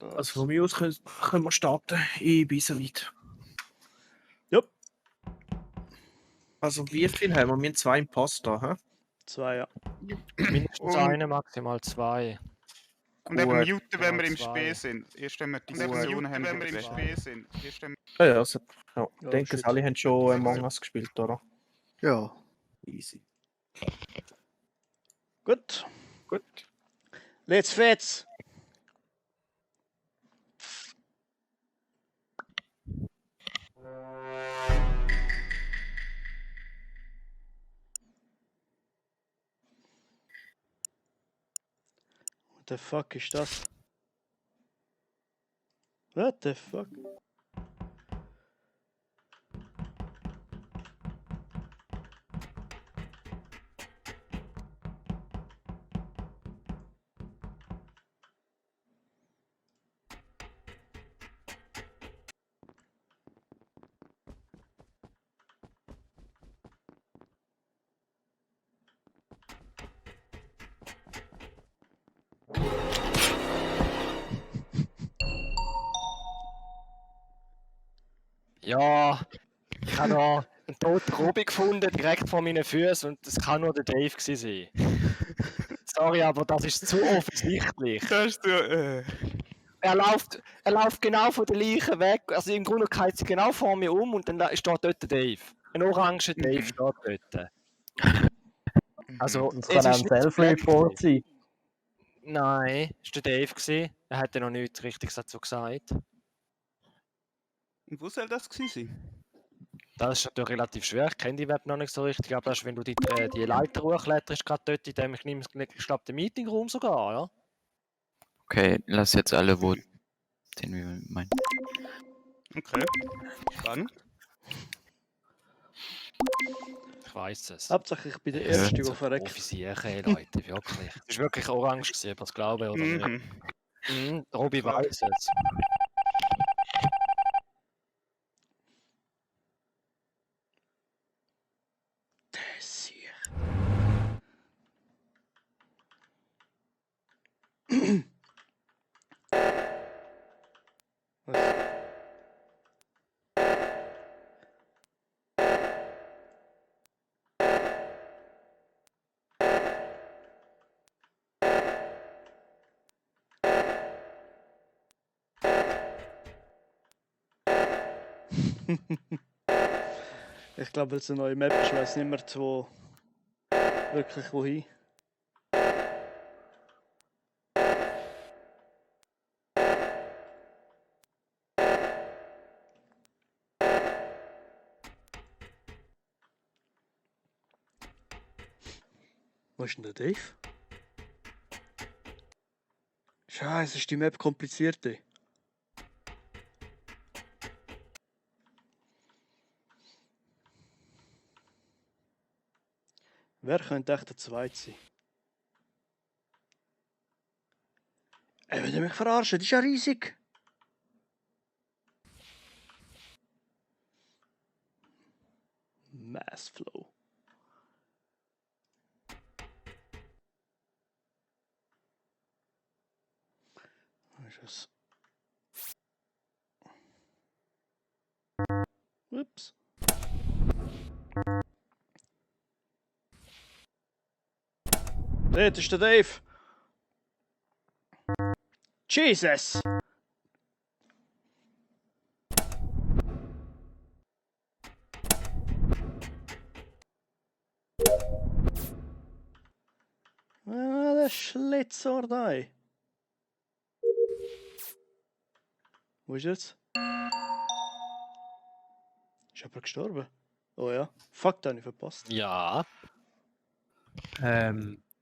Also von mir aus können wir starten. Ich bin so weit. Ja. Also wie viel haben wir? Wir haben 2 Imposter, hä? 2, ja. Mindestens Und- eine, maximal 2. Und eben Gut. muten, wenn wir im Genau, Spiel 2. sind. Erst wenn wir die Und eben Diskussion muten, haben, wenn wir im Spiel sind. Ja, ja, also, ja. Ich Oh, denke, shit. alle haben schon Among Us gespielt, oder? Ja. Easy. Gut. Gut. Let's fetz. What the fuck ist das? What the fuck? Ja, ich habe da einen toten Robi gefunden, direkt vor meinen Füßen, und das kann nur der Dave gewesen sein. Sorry, aber das ist zu offensichtlich. Kannst du. Er läuft genau von der Leiche weg, also im Grunde geht sie genau vor mir um und dann steht dort der Dave. Ein oranger Dave steht dort. Also, Das es kann auch ist ein nicht Self-Report sein. Nein, es war der Dave gewesen. Er hat ja noch nichts Richtiges dazu gesagt. Und wo soll das gewesen sein? Das ist natürlich relativ schwer. Ich kenne die Web noch nicht so richtig, aber das ist, wenn du die Leiter hochkletterst, gerade dort in dem, ich glaube, der Meetingraum sogar, ja? Okay, lass jetzt alle voten, wie wir meinen. Okay. Spannend. Ich weiß es. Hauptsache ich bin der Erste, der So verreckt. Offiziere, Leute, wirklich. Es ist wirklich orange gewesen, ob ihr es glauben oder nicht. Mhm. Robi Klar. weiß es. Ich glaube, es ist eine neue Map. Ich weiß nicht mehr, wo wirklich wohin. Wo ist denn der Dave? Scheiße, ist die Map komplizierte. Wer könnte echt der Zweite sein? Ey, will ihr mich verarschen? Das ist ja riesig. Massflow. Ist es? Ups. Dort ist der Dave. Jesus! Ah, der Schlitzohr da. Wo ist er jetzt? Ist jemand gestorben? Oh ja. Fuck, den habe ich verpasst. Ja.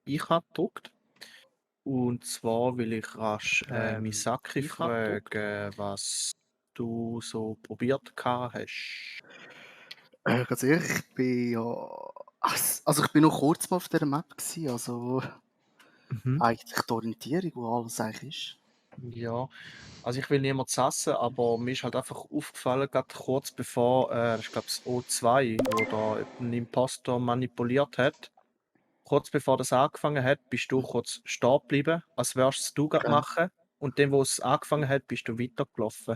Ich habe gedruckt. Und zwar will ich rasch Misaki fragen, was du so probiert hast. Ganz ehrlich, ich bin ja. Also ich bin noch kurz mal auf dieser Map gewesen, also eigentlich die Orientierung, wo alles eigentlich ist. Ja, also ich will niemand sassen, aber mir ist halt einfach aufgefallen, gerade kurz bevor, ich glaube das O2, wo da ein Impostor manipuliert hat, kurz bevor das angefangen hat, bist du kurz stehen geblieben, als würdest du es gerade Okay. machen. und dann, wo es angefangen hat, bist du weitergelaufen.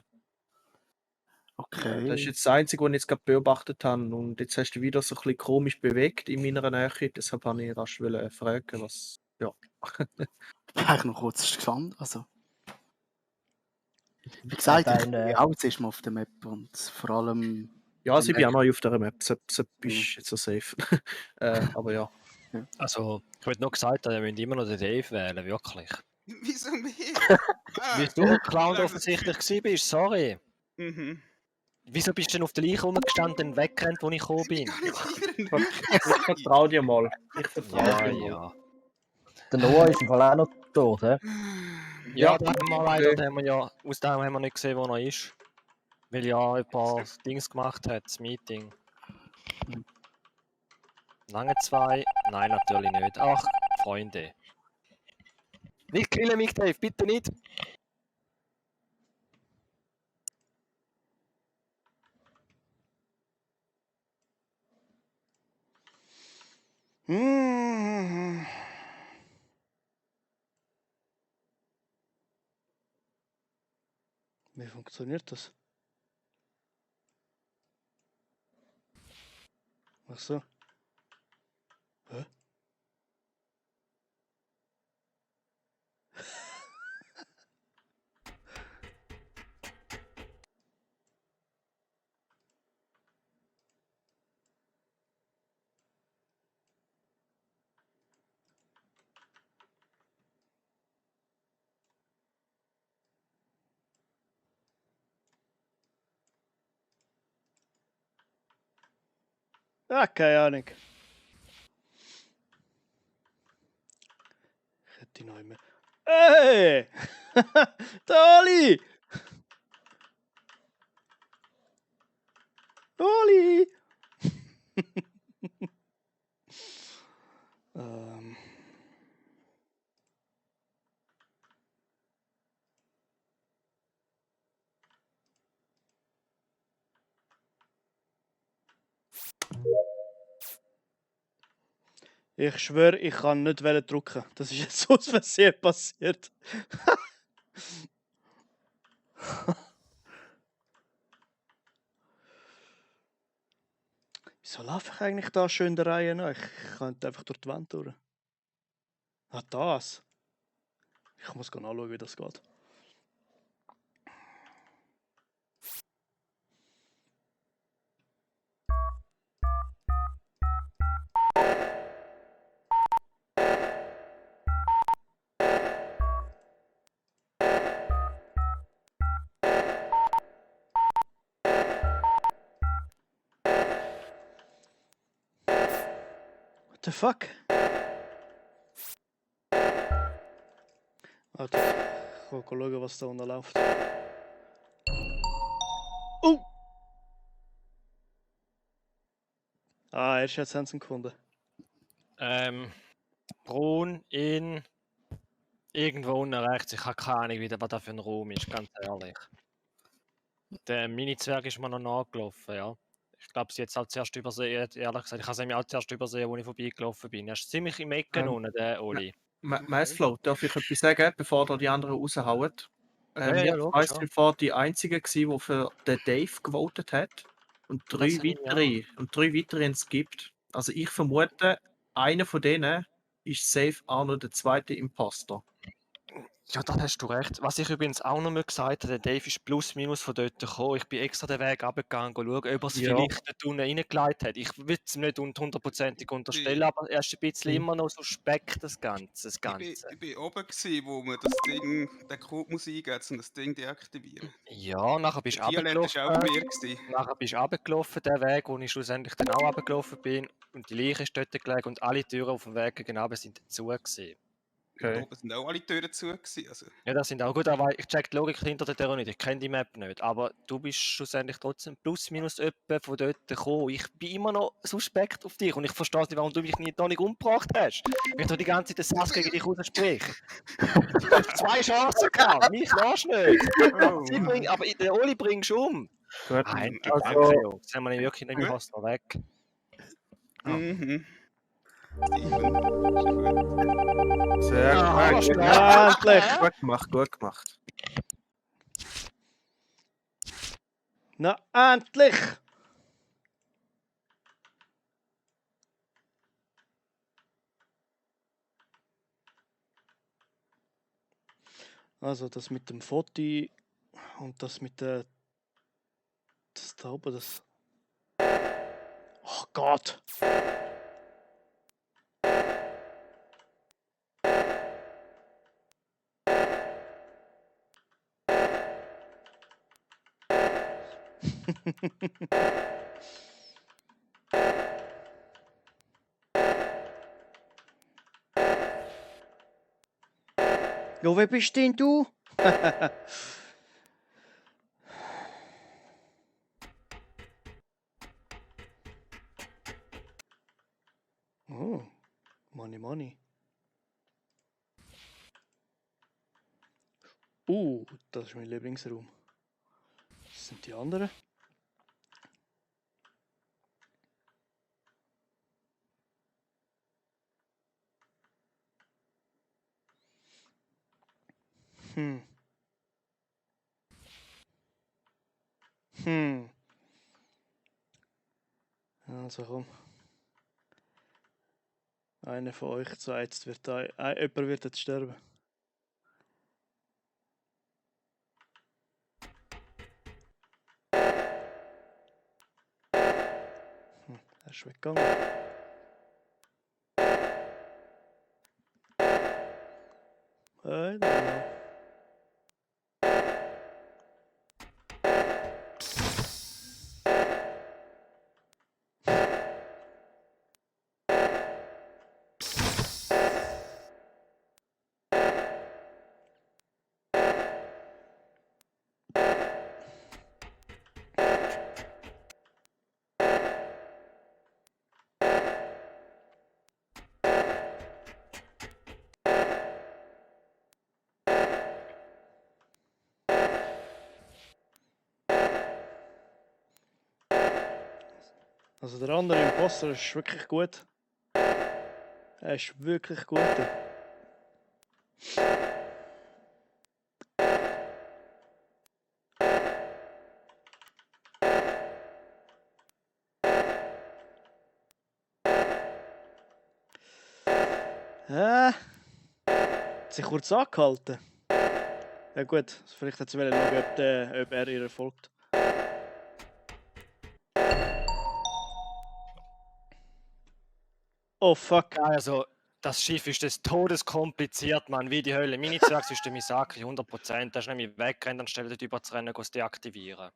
Das ist Okay. jetzt das Einzige, was ich jetzt gerade beobachtet habe. Und jetzt hast du wieder so ein bisschen komisch bewegt in meiner Nähe. Deshalb habe ich rasch fragen, was. Ja. Ich bin eigentlich noch kurz gestanden. Also, wie gesagt, ich bin auch zuerst mal auf der Map und vor allem. Ja, also ich bin auch dann- neu auf dieser Map. So bist jetzt so safe. Aber ja. Also, ich habe noch gesagt, ihr müsst immer noch den Dave wählen, wirklich. Wieso mehr? Weil du Clown offensichtlich gewesen bist, sorry. Mhm. Wieso bist du denn auf der Leiche rumgestanden und weggerannt, wo ich gekommen bin? Ich vertraue dir mal. Ich vertraue Ja, dir mal. ja. Der Noah ist im Fall auch noch tot, hä? Ja, da haben wir leider, da haben wir ja, aus dem haben wir nicht gesehen, wo er ist. Weil ja ein paar Dings gemacht hat, das Meeting. Lange 2? Nein, natürlich nicht. Ach, Freunde. Nicht killen mich, Dave, bitte nicht. Mhm. Wie funktioniert das? Ach so. Hä? Ah, keine Ahnung. Ich hätte die noch immer. Hey! Der Oli! Oli! ähm. Ich schwöre, ich kann nicht drücken. Das ist jetzt so aus Versehen passiert. Wieso laufe ich eigentlich da schön der Reihe nach? Ich könnte einfach durch die Wand durch. Ah, das. Ich muss nachschauen, wie das geht. What the fuck? Warte, ich will schauen, was da unten läuft. Oh! Ah, erst jetzt haben sie ihn gefunden. Brun in irgendwo unten rechts. Ich habe keine Ahnung, was das für ein Raum ist, ganz ehrlich. Der Mini-Zwerg ist mir noch nachgelaufen, ja. Ich glaube, sie hat es auch zuerst übersehen, ehrlich gesagt. Ich habe es nämlich auch zuerst übersehen, als ich vorbeigelaufen bin. Er ist ziemlich im Ecken unten, der Oli. Massflow, darf ich etwas sagen, bevor da die anderen raushauen? Ja, logisch, Ich war die Einzige, die für den Dave gewotet hat. Und drei weitere es gibt. Also ich vermute, einer von denen ist safe auch noch der zweite Imposter. Ja, da hast du recht. Was ich übrigens auch noch mal gesagt habe, der Dave ist plus minus von dort gekommen. Ich bin extra den Weg runtergegangen, schauen, ob er es vielleicht dort unten reingelegt hat. Ich will es ihm nicht hundertprozentig unterstellen, aber er ist ein bisschen immer noch suspekt, das Ganze. Ich bin oben gewesen, wo man das Ding, den Code muss eingeben, um das Ding deaktivieren. Ja, nachher bist du Violett ist auch runtergelaufen. mehr gewesen. Nachher bist du runtergelaufen, den Weg, wo ich schlussendlich dann auch runtergelaufen bin. Und die Leiche ist dort gelegen und alle Türen auf dem Weg gegen runter sind zu gewesen. Und oben sind auch alle Türen zu gewesen. Also. Ja, das sind auch gut, aber ich check die Logik hinter der Tür nicht. Ich kenne die Map nicht. Aber du bist schlussendlich trotzdem plus minus etwa von dort gekommen. Ich bin immer noch suspekt auf dich und ich verstehe nicht, warum du mich noch nicht umgebracht hast. Wenn du die ganze Zeit den Sass gegen dich aussprichst. Du hast 2 Chancen gehabt, mich lässt nicht. Aber den Oli bringst du um. Gut. Nein, danke, Jungs. Das haben wir nicht wirklich nicht mehr weg. Mhm. Steven, ist gut. Sehr Ah, gut. stark. Ja, endlich! Gut gemacht, gut gemacht. Na, endlich! Also das mit dem Foto und das mit der... Das da oben, das... Oh Gott! Ja, wer bist denn du? Oh, Money, Money. Das ist mein Lieblingsraum. Was sind die anderen? Hm. Also komm. Einer von euch zwei, jetzt wird da... jemand wird jetzt sterben. Er ist weggegangen. I don't know. Also der andere Imposter ist wirklich gut. Er ist wirklich gut. Hat sich kurz angehalten. Ja gut, vielleicht hat sie schauen, ob er ihr folgt. Oh fuck. Ja, also, das Schiff ist des Todes kompliziert, Mann, wie die Hölle. Meine Zwergs ist der Misaki 100%. Der ist nämlich weggerannt, anstelle dort überzurennen, es deaktivieren.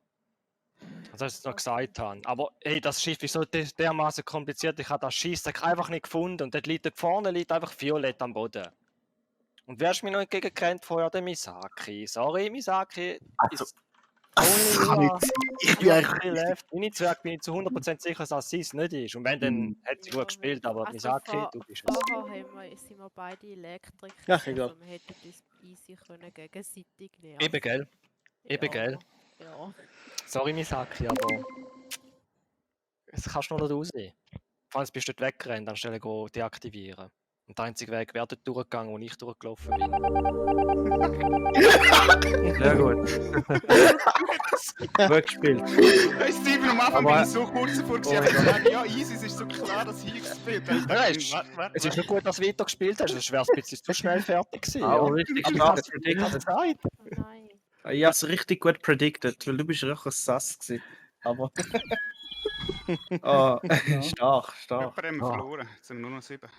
Das soll ich jetzt noch gesagt haben. Aber hey, das Schiff ist so dermaßen kompliziert, ich habe das Scheissdreck einfach nicht gefunden. Und dort liegt vorne einfach Violett am Boden. Und wer ist mir noch entgegengerannt vorher? Der Misaki. Sorry, Misaki. Also, Only kann you are- nicht sein. Ich bin you are eigentlich... still left. Meine Zwerg bin ich zu 100% sicher, dass sie es nicht ist. Und wenn, dann hat sie gut gespielt. Aber Misaki, du bist es. Vorher sind wir beide Elektriker. Ja, egal. Also wir hätten uns easy können gegenseitig nehmen. Eben, gell? Eben, gell? Ja. Sorry, Misaki, aber es kannst du noch nicht raussehen. Vor allem bist du dort weggerannt, anstelle go deaktivieren. Und der einzige Weg wäre dort durchgegangen, wo ich durchgelaufen bin. Sehr gut. Gut gespielt. Hey Steven, am Anfang Aber- bin ich so kurz davor gewesen, einfach zu sagen, ja, easy, es ist so klar, dass ich gespielt habe. Es ist nicht gut, dass du weiter gespielt hast, sonst wäre es ein bisschen zu schnell fertig gewesen. Aber Ja. richtig Aber stark ich hab's predicted. gesagt. Oh nein. Ich habe es richtig gut predicted, weil du bist ja auch ein Sass gewesen. Aber... oh, stark, stark. Jemand haben wir verloren, jetzt sind wir nur noch 7.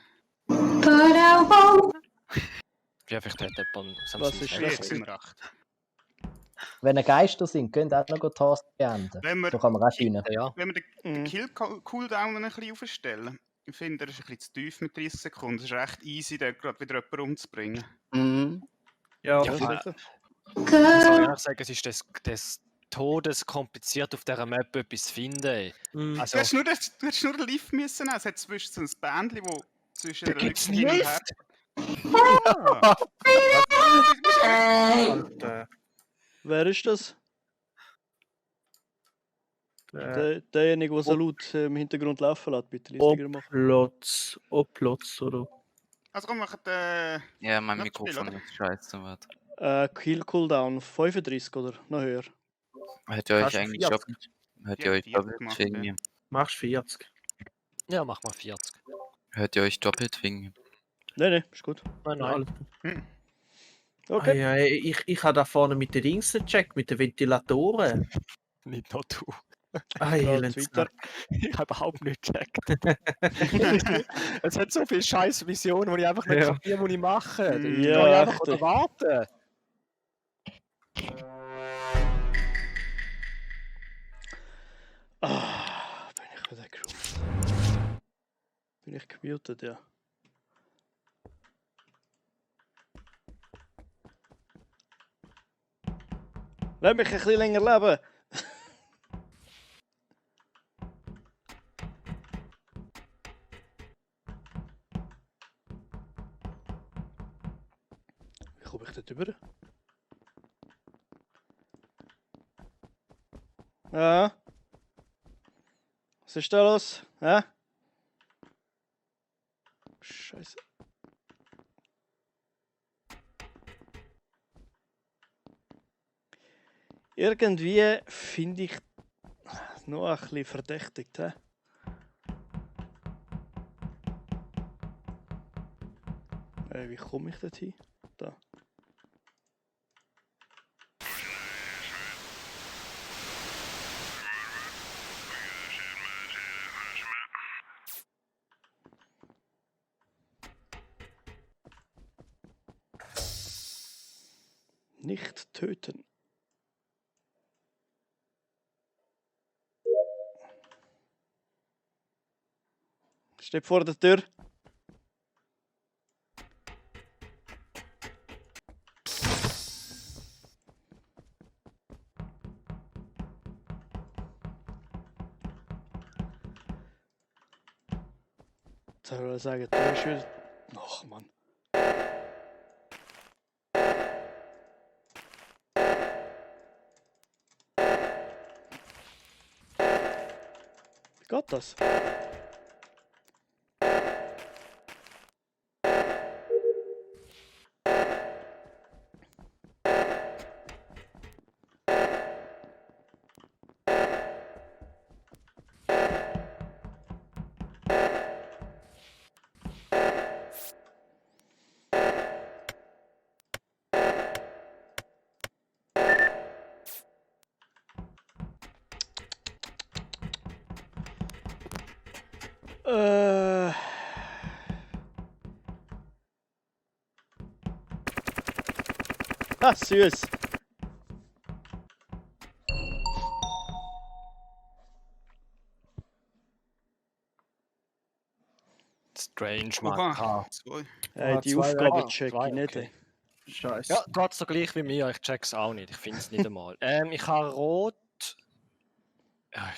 Ja, vielleicht hat jemand... Was ist Jetzt das? sind wir 8. Wenn Geister sind, könnt ihr auch noch Task beenden. Wenn wir, So kann man auch scheinen. Ja. wenn wir den Mhm. Kill-Cooldown ein bisschen aufstellen, ich finde, er ist ein bisschen zu tief mit 30 Sekunden. Es ist echt easy, da gerade wieder jemanden umzubringen. Mhm. Ja, Ja, vielleicht. Ich muss ehrlich sagen, es ist des Todes kompliziert, auf dieser Map etwas zu finden. Mm. Also, Du hättest nur den Lift müssen nehmen. Es hat zwischen so ein Bändchen, wo zwischen Da den gibt's Rücken hin und her... Lift? Alter. Wer ist das? Derjenige, der so laut im Hintergrund laufen lässt, bitte leiser machen. Oplotz, oder? Also komm, wir machen Ja, mein Nicht Spiel, Mikrofon oder? ist scheiße. Warte. Kill Cooldown 35 oder noch höher? Hört ihr euch Kannst du eigentlich 40? doppelt? Hört Die ihr haben euch 40 doppelt gemacht, wegen ja. mir? Machst 40. Ja, mach mal 40. Hört ihr euch doppelt wegen mir? Nein, ist gut. Nein, Ja, nein. alles gut. Hm. Okay. Ja, ich habe da vorne mit den Dings gecheckt, mit den Ventilatoren. Nicht nur du. Geht's weiter. Ich habe überhaupt nicht gecheckt. Es hat so viele scheiß Visionen, die ich einfach nicht Ja. kapiere, was ich mache. Da Ja, kann ich einfach echt. oder warten. Bin ich wieder gemutet? Bin ich gemutet, ja. Lass mich ein bisschen länger leben. Wie komme ich dort rüber? Ja. Was ist da los? Hä? Scheiße. Irgendwie finde ich noch ein bisschen verdächtigt. Hä? Wie komme ich dort hin? Da. Nicht töten. Steht vor der Tür. Jetzt soll ich sagen, der ist wieder... Ach, Mann. Wie geht das? Ah, süß. Strange, Oha, Mann. 2. Die zwei Aufgabe Wege. check Zwei, ich nicht. okay. Scheiße. Ja, geht's so gleich wie mir. Ich check's auch nicht. Ich finde es nicht einmal. Ich habe rot. Ja,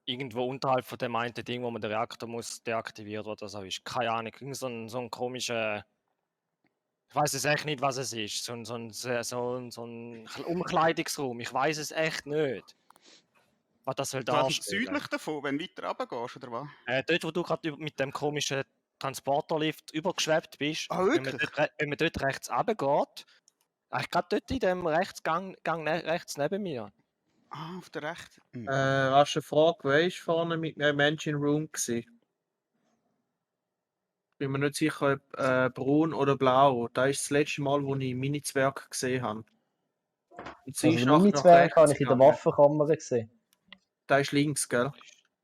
irgendwo unterhalb von dem einen Ding, wo man den Reaktor muss deaktivieren oder so ist. Keine Ahnung. Irgend so ein komischer. Ich weiß es echt nicht, was es ist. So ein Umkleidungsraum. Ich weiß es echt nicht. Was das soll Also darstellen. südlich davon, wenn du weiter runter gehst, oder was? Dort, wo du gerade mit dem komischen Transporterlift übergeschwebt bist, Ah, wirklich? wenn man dort rechts runtergeht, eigentlich gerade dort in dem Rechtsgang rechts neben mir. Ah, auf der rechten. Rasche Frage, wer ist vorne mit mir im Engine Room gewesen? Bin mir nicht sicher, ob braun oder blau. Da ist das letzte Mal, wo ich Mini-Zwerg gesehen habe. Und sie ist Also nach Mini-Zwerg habe rechts ich in der gegangen. Waffenkammer gesehen. Da ist links, gell?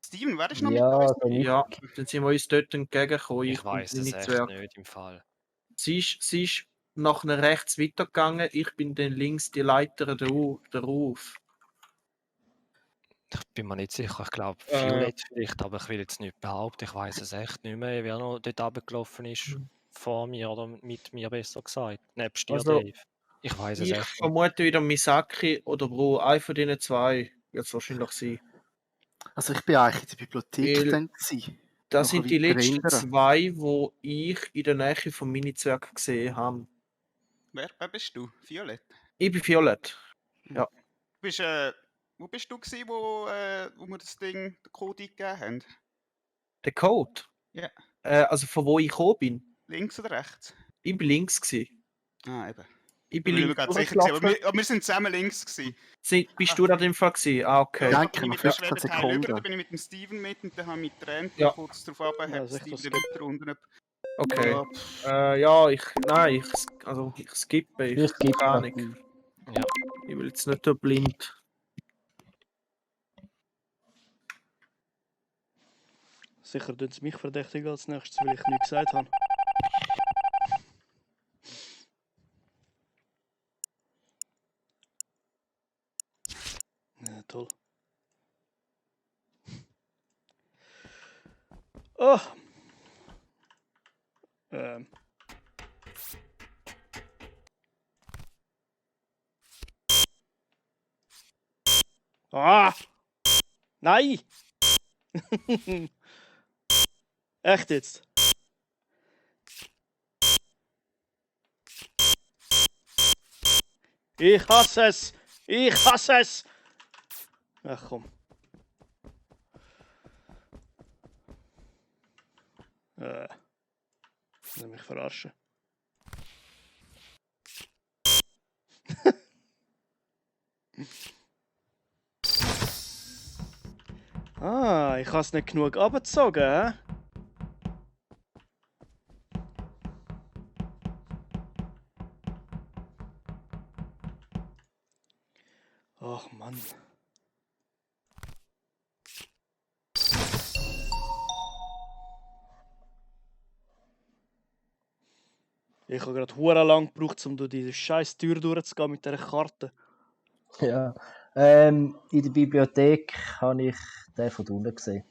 Steven, wer ist noch Ja, mit uns? also nicht. Ja, dann sind wir uns dort entgegengekommen. Ich und weiß es echt Mini-Zwerg. nicht im Fall. Sie ist nach rechts weitergegangen, ich bin dann links die Leiter darauf. Ich bin mir nicht sicher. Ich glaube, Äh. Violett vielleicht, aber ich will jetzt nicht behaupten. Ich weiß es echt nicht mehr, wer noch dort runtergelaufen ist. Vor mir oder mit mir, besser gesagt. Nebst dir, Also, Dave. Ich weiß es Ich echt nicht. vermute wieder Misaki oder Bro. Einer von diesen zwei wird es wahrscheinlich sein. Also ich bin eigentlich in der Bibliothek Weil dann gewesen. Das Noch sind die weiter letzten hindern. zwei, wo ich in der Nähe vom Mini-Zwerg gesehen habe. Wer bist du? Violett? Ich bin Violett. Du bist Wo bist du gewesen, wo wir das Ding, den Code eingegeben haben? Der Code? Ja. Also von wo ich gekommen bin? Links oder rechts? Ich bin links gewesen. Ah, eben. Ich bin Ich bin mir links gerade sicher gewesen, durchgelaufen. aber wir sind zusammen links gewesen. Bist du da im Fall gewesen? Ah, okay. Ja, Danke, bin ich noch mit dem 15 Schwebeteil über, Sekunden. dann bin ich mit dem Steven mit und dann habe ich getrennt Ja. und kurz darauf runter, Ja, habe sicher, Steven das wieder weiter unten. Okay. Ja, Ja, ich skippe. Ich skippe. Keine Ahnung. Ja. Ich will jetzt nicht so blind. Sicher tun sie mich verdächtigen als nächstes, weil ich nichts gesagt habe. Ja, toll. Oh! Ähm. Ah! Nein! Echt jetzt? Ich hasse es! Ich hasse es! Ach komm. Will mich verarschen. Ah, ich habe es nicht genug abgezogen, hä? Ach Mann. Ich habe gerade hure lang gebraucht, um durch diese scheiß Tür durchzugehen mit dieser Karte. Ja. In der Bibliothek habe ich den von unten gesehen.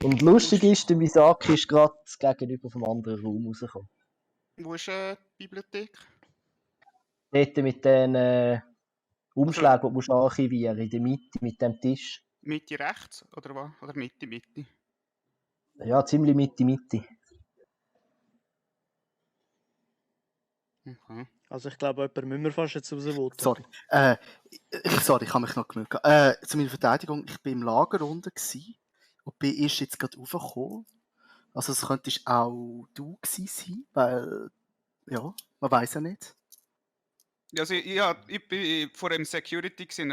Und lustig ist, der Misaki ist gerade gegenüber vom anderen Raum rausgekommen. Wo ist die Bibliothek? Dort mit den Umschlägen, die du musst archivieren, in der Mitte mit dem Tisch. Mitte rechts oder was? Oder Mitte? Ja, ziemlich Mitte. Okay. Also ich glaube, jemand müssen wir fast jetzt rausvoten. Sorry. Sorry, ich habe mich noch genug. Zu meiner Verteidigung, ich war im Lager unten gewesen und bin erst jetzt gerade raufgekommen. Also es könntest auch du gewesen sein, weil, ja, man weiß ja nicht. Also, ich bin vor dem Security gewesen,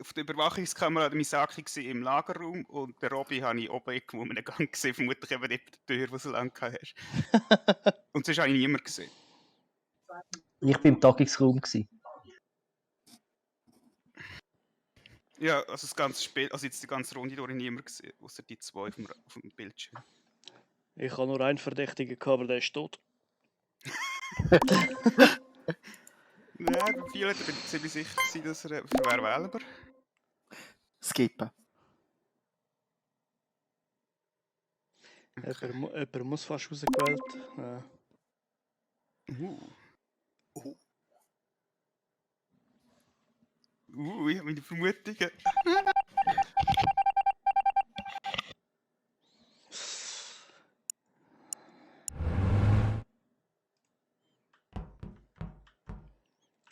auf der Überwachungskamera der Misaki gewesen, im Lagerraum und der Robby habe ich oben irgendwo in einem Gang gesehen, vermutlich eben nicht bei der Tür, die so lange hast. Und sonst habe ich niemanden gesehen. Ich war im Tagungsraum. Ja, also das ganze Spiel, also jetzt die ganze Runde durch niemand gesehen, außer die zwei auf dem Bildschirm. Ich habe nur einen Verdächtigen gehabt, aber der ist tot. Nein, bei vielen bin ich ziemlich sicher gewesen, dass er für wer wählen wir. Skippen. Jemand muss fast rausgewählt. Ja. Ich habe meine Vermutungen.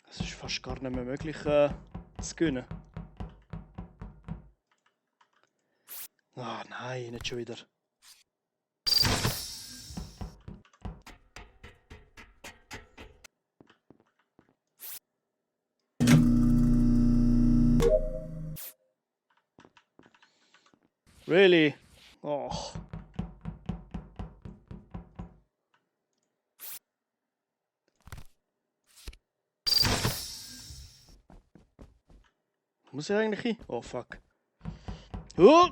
Es ist fast gar nicht mehr möglich zu gewinnen. Ah nein, nicht schon wieder. Really? Och. Muss ich eigentlich hin? Oh fuck. Oh!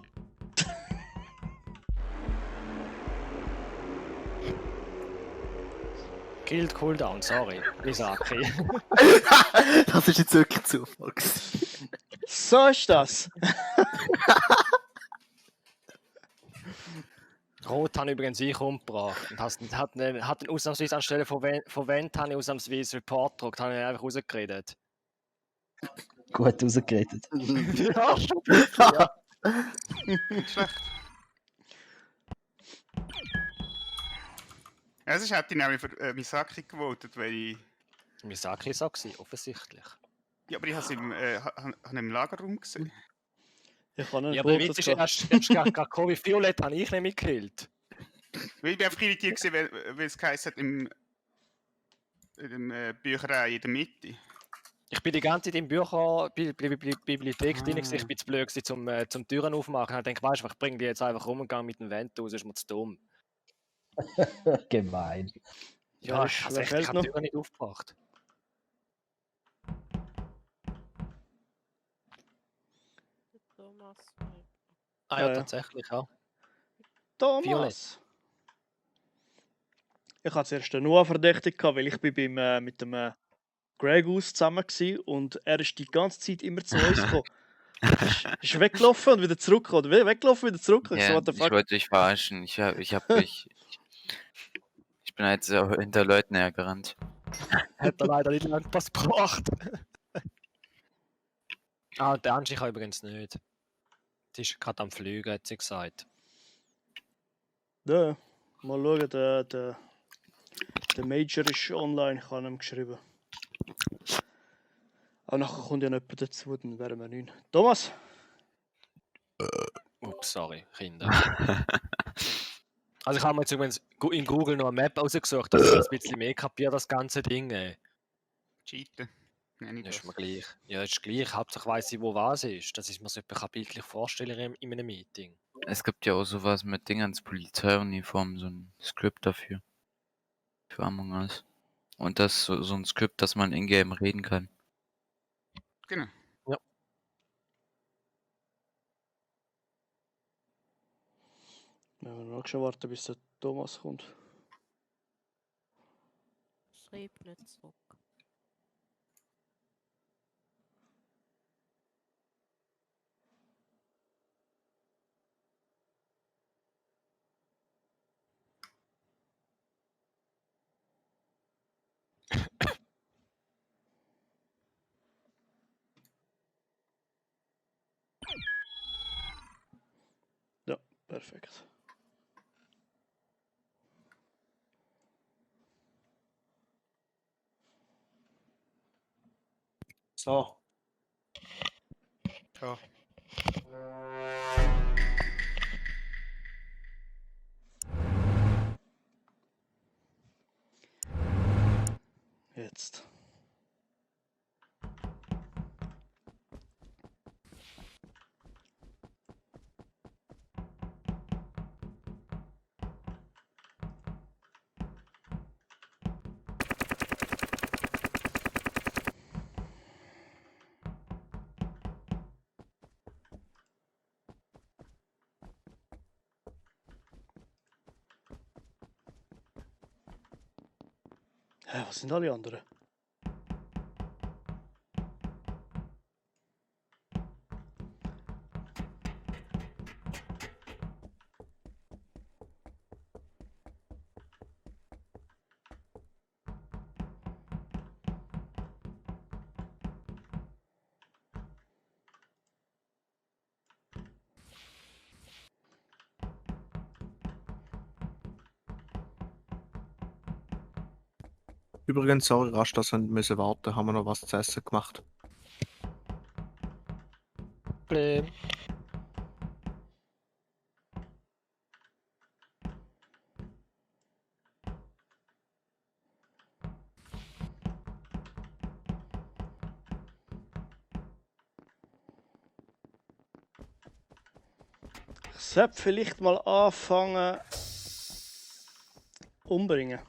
Killed Cooldown, sorry. Misaki. Das ist jetzt wirklich Zufall gewesen. So ist das. Rot habe übrigens ich umgebracht. Und hat ihn ausnahmsweise anstelle von Vent habe ich ausnahmsweise Report gedruckt, habe ich einfach rausgeredet. Gut rausgeredet. Ja, schon. Nicht schlecht. Ja, sonst hätte ich nämlich für Misaki gewotet, weil ich... Misaki war so, offensichtlich. Ja, aber ich habe es im Lagerraum gesehen. Ich habe einen Ja, aber der Fotos Witz ist, gehabt. erst gerade gekommen, wie Violett habe ich nämlich gekillt. Weil ich bin einfach irritiert gewesen, weil es geheißen hat, in der Bücherei in der Mitte. Ich bin die ganze Zeit im Bibliothek drin, gewesen. Ich Ah. bin zu blöd gewesen, zum Türen aufmachen. Ich denke, weißt du, ich bringe die jetzt einfach rum und gehe mit dem Vent raus, ist mir zu dumm. Gemein. Ja, ist- ich wer habe fehlt die noch? Türen nicht aufgebracht. Der Thomas. Nein. Ah Ja, ja, ja. tatsächlich, ja. Thomas! Ich hatte zuerst den Noah verdächtig, weil ich bin mit dem Grey Goose zusammen war und er ist die ganze Zeit immer zu uns gekommen. Ist weggelaufen und wieder zurückgekommen. Weggelaufen und wieder zurückgekommen. Ich so, Ja, what the ich fuck? wollte dich verarschen. Ich bin halt so hinter Leuten hergerannt. Hat er leider nicht lange was gebracht. Ah, der Angie kann übrigens nicht. Sie ist gerade am Fliegen, hat sie gesagt. Ja, mal schauen, der Major ist online, ich habe ihm geschrieben. Aber nachher kommt ja noch jemand dazu, dann wären wir 9. Thomas? Ups, sorry, Kinder. Also ich habe mir jetzt übrigens in Google noch eine Map rausgesucht, dass ich jetzt ein bisschen mehr kapiere, das ganze Ding. Cheaten. Nenne ich Das ist das. mir gleich. Ja, ist gleich. Hauptsache weiss ich, wo was ist. Dass ich mir so etwas bildlich vorstellen in einem Meeting. Es gibt ja auch sowas mit Dingens, Polizeiuniform, so ein Skript dafür. Für Among Us. Und das ist so ein Skript, dass man in-game reden kann. Genau. Wir müssen noch schon warten, bis der Thomas kommt. Schreib nicht zurück. Ja, perfekt. So. Ja. Jetzt. Hä, was sind alle anderen? Übrigens, sorry, rasch, dass wir müssen warten. Haben wir noch was zu essen gemacht? Problem. Ich sollte vielleicht mal anfangen umbringen.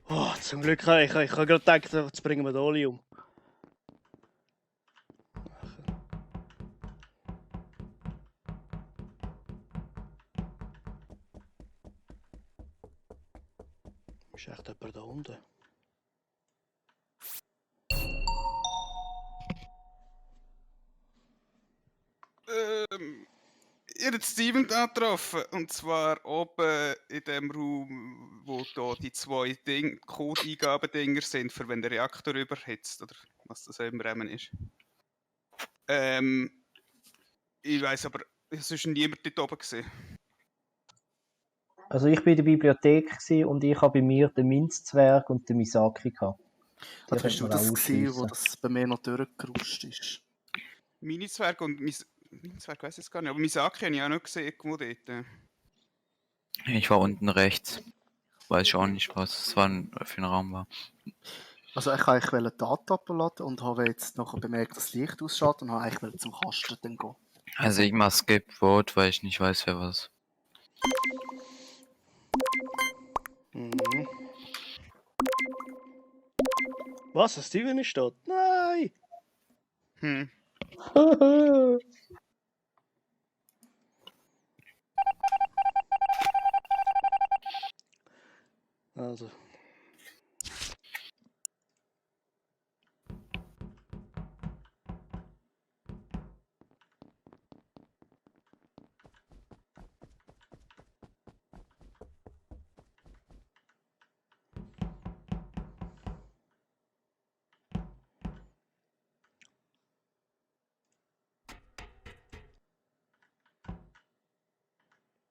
Oh, zum Glück habe ich habe gerade gedacht, jetzt bringen wir den Oli um. Ist echt jemand da unten? Ich habe Steven da getroffen. Und zwar oben in dem Raum, wo da die zwei Code-Eingaben-Dinger sind, für wenn der Reaktor überhitzt. Oder was das auch immer ist. Ich weiss aber, es war niemand dort oben gesehen. Also ich war in der Bibliothek gewesen und ich habe bei mir den Minzzwerg und den Misaki gehabt. Die Also bist könnte du man auch das gesehen, wo ausschliessen. das bei mir noch durchgeruscht ist? Mini-Zwerg und Mini-Zwerg weiss ich gar nicht, aber Misaki habe ich auch noch gesehen, irgendwo dort. Ich war unten rechts. Weiß ich auch nicht, was es für ein Raum war. Also ich wollte eigentlich Daten abladen und habe jetzt nachher bemerkt, dass das Licht ausschaut und habe eigentlich zum Kasten dann gehen. Also ich mach Skip Vote, weil ich nicht weiß, wer was. Mhm. Was? Der Steven ist dort? Nein! Hm. Also.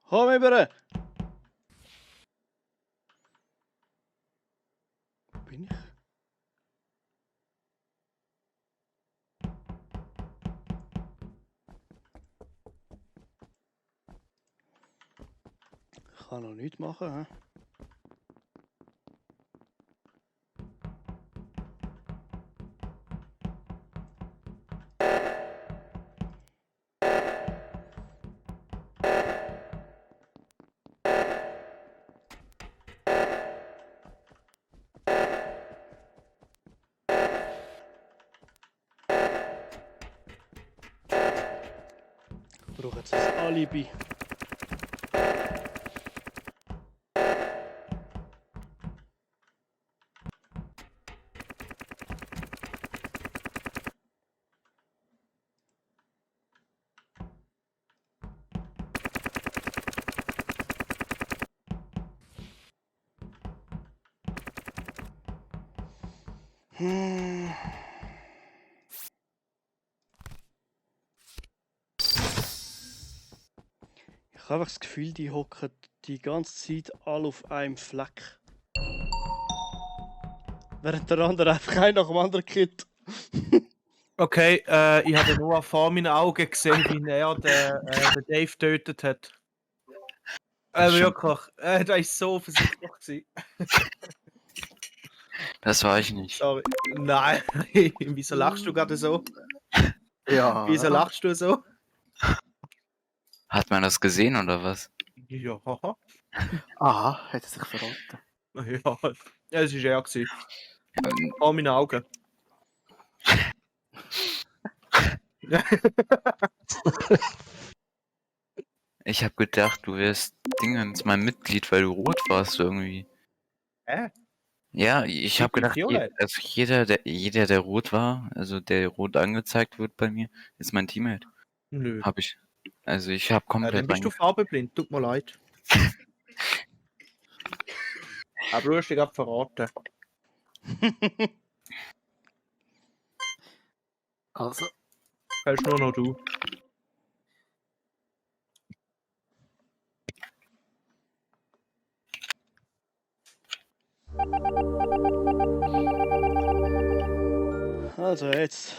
Komm rüber! Wo bin ich? Ich kann noch nichts machen, hä? Ich brauche jetzt ein Alibi. Ich habe einfach das Gefühl, die hocken die ganze Zeit alle auf einem Fleck. Während der andere einfach einen nach dem anderen killt. Okay, ich habe nur vor meinen Augen gesehen, wie er den Dave getötet hat. Wirklich, das war so offensichtlich gewesen. Das war ich nicht. Sorry. Nein, wieso lachst du gerade so? Ja. Wieso lachst du so? Hat man das gesehen oder was? Ja, Aha, hat er sich verraten. ja, es war er gewesen. Vor meinen Augen. Ich habe gedacht, du wärst Dingens mein Mitglied, weil du rot warst irgendwie. Hä? Ja, ich habe gedacht, Violett? also jeder, der rot war, also der rot angezeigt wird bei mir, ist mein Teammate. Nö. Hab ich. Also ich habe komplett Dann bist du farbenblind, tut mir leid. Aber du hast dich gerade verraten. Also, Kannst nur noch du. Also jetzt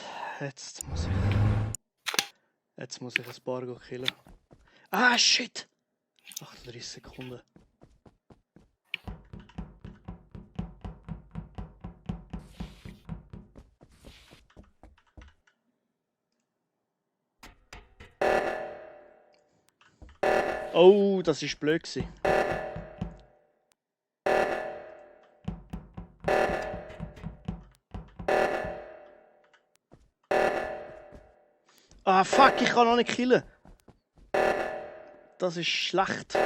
muss ich ein paar killen. Ah shit! 38 Sekunden. Oh, das ist blöd gewesen. Ah fuck, ich kann noch nicht killen. Das ist schlecht.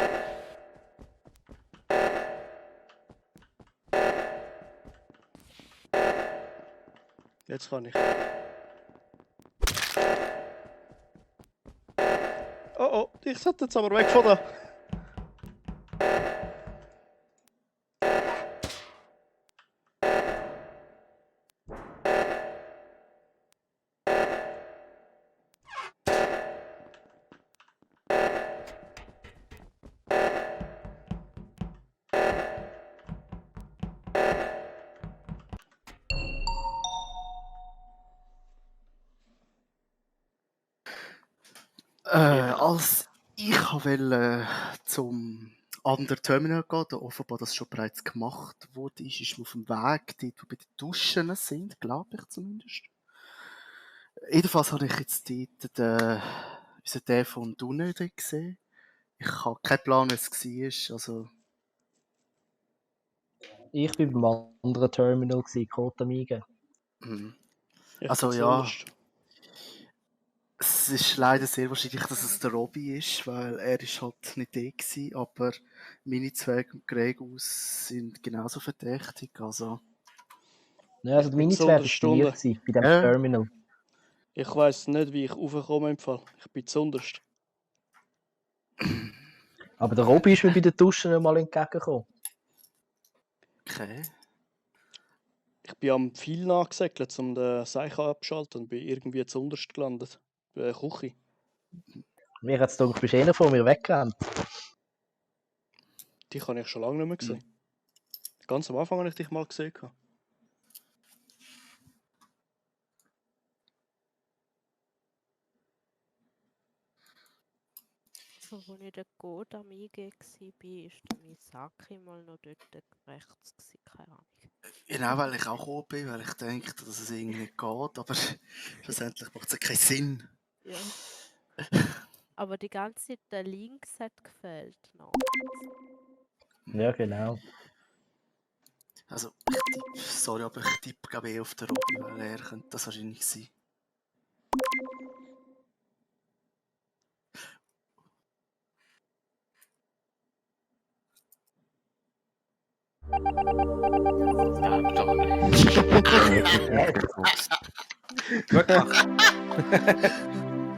Jetzt kann ich. Oh oh, Ich sollte jetzt aber weg von da. Als ich wollte zum anderen Terminal gehen, da offenbar das schon bereits gemacht wurde, ist mir auf dem Weg, dort wo bei den Duschen sind, glaube ich zumindest. Jedenfalls habe ich jetzt dort unseren Dave von Dunne dort gesehen. Ich habe keinen Plan, was es war. Also, Ich war beim anderen Terminal, Kota Amiga. Ich Also, bin's ja. unterst. Es ist leider sehr wahrscheinlich, dass es der Robby ist, weil er ist halt nicht da gewesen, aber meine zwei Gregus sind genauso verdächtig, also... Ja, also Ich bin meine zu zwei waren Unterstunde. bei dir, bei dem Ja. Terminal. Ich weiss nicht, wie ich raufkomme im Fall. Ich bin zunderst. Aber der Robby ist mir bei den Duschen mal entgegengekommen. Okay. Ich bin am Pfeil nachgesegelt, um den Seichen abzuschalten und bin irgendwie zunderst gelandet. Bei der Küche. Mir hat es gedacht, du bist einer von mir weggerannt. Dich habe ich schon lange nicht mehr gesehen. Ganz am Anfang habe ich dich mal gesehen. So, als ich in der Code Amiga war, ist der Misaki mal noch dort rechts gewesen, keine Ahnung. Genau, weil ich auch gekommen bin, weil ich denke, dass es irgendwie nicht geht, aber schlussendlich macht es ja keinen Sinn. Ja. Aber die ganze Zeit der Links hat gefehlt noch. Ja, genau. Also, sorry, aber ich tippe glaube ich auf den Robby, weil er könnte das wahrscheinlich sein. Gut gemacht.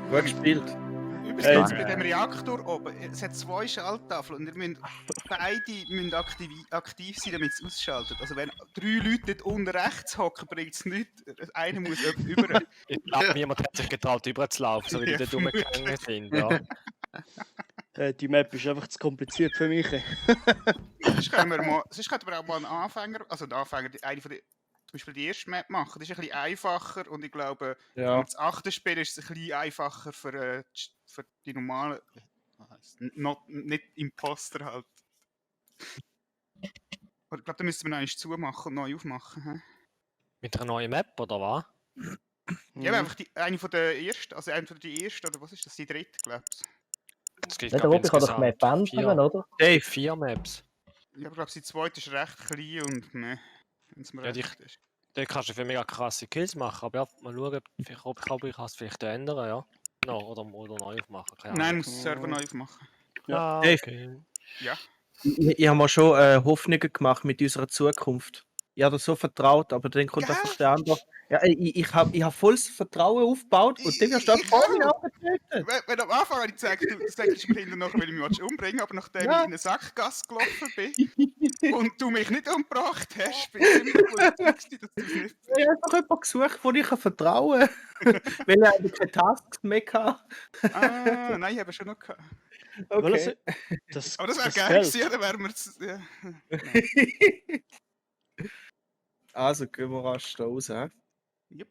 Gut gespielt. Übrigens, bei dem Reaktor oben, es hat 2 Schalttafeln und ihr müsst beide müssen aktiv sein, damit es ausschaltet. Also wenn 3 Leute dort unten rechts hocken, bringt es nichts. Einer muss über. Ich glaube, niemand hat sich getraut, rüberzulaufen, so wie die dort rumgegangen sind. Ja. Die Map ist einfach zu kompliziert für mich. Sonst könnten wir auch mal einen Anfänger, also einen Anfänger, eine von den, zum Beispiel die erste Map machen. Das ist ein bisschen einfacher und ich glaube, Ja. das 8. Spiel ist es ein bisschen einfacher für die normalen, nicht Imposter halt. Aber ich glaube, da müssten wir noch einmal zumachen und neu aufmachen. He? Mit einer neuen Map, oder was? Ja, aber einfach eine von der ersten, also eine von der ersten, oder was ist das, die dritte, glaube ich. Es gibt, Ja, der glaub, Robby kann doch mehr ändern, 4 oder? Dave, 4 Maps. Ja, aber ich glaube, die zweite ist recht klein und wenn es mir Ja, recht ist. Da kannst du für mega krasse Kills machen, aber ja, mal schauen, ob ich es vielleicht ändern, ja. No, oder neu aufmachen, keine Nein, Ahnung. muss den Server neu aufmachen. Ja. Ah, Dave. okay. Ja. ich habe mir schon Hoffnungen gemacht mit unserer Zukunft. Ich habe dir so vertraut, aber dann kommt einfach der andere. Ja, ich hab volles Vertrauen aufgebaut und dann wirst du vor mir abgetreten. Wenn am Anfang habe ich gesagt, du sagst mir hinterher noch, weil ich mich umbringen will, aber nachdem Ja. ich in eine Sackgasse gelaufen bin und du mich nicht umgebracht hast, bin ich ziemlich überzeugt, dass du es nicht Ich habe einfach jemanden gesucht, wo ich vertrauen kann. Weil er eigentlich keine Tasks mehr hatte. Ah, nein, ich habe schon noch gehabt. Okay. Das, Aber das wäre das geil Geld. gewesen, dann wären wir es. Ja. Also gehen wir rasch da raus. Hä? Yep.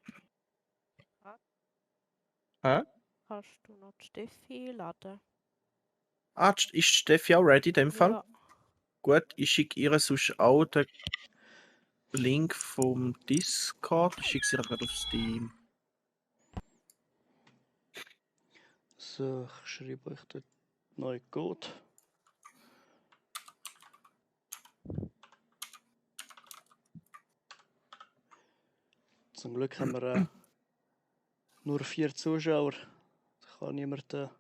Hä? Kannst du noch die Steffi einladen? Ah, ist Steffi auch ready in dem Fall? Ja. Gut, ich schicke ihr sonst auch den Link vom Discord. Ich schicke sie ihr gerade auf Steam. So, ich schreibe euch dort neu Code. Zum Glück haben wir nur 4 Zuschauer. Da kann niemand. Ist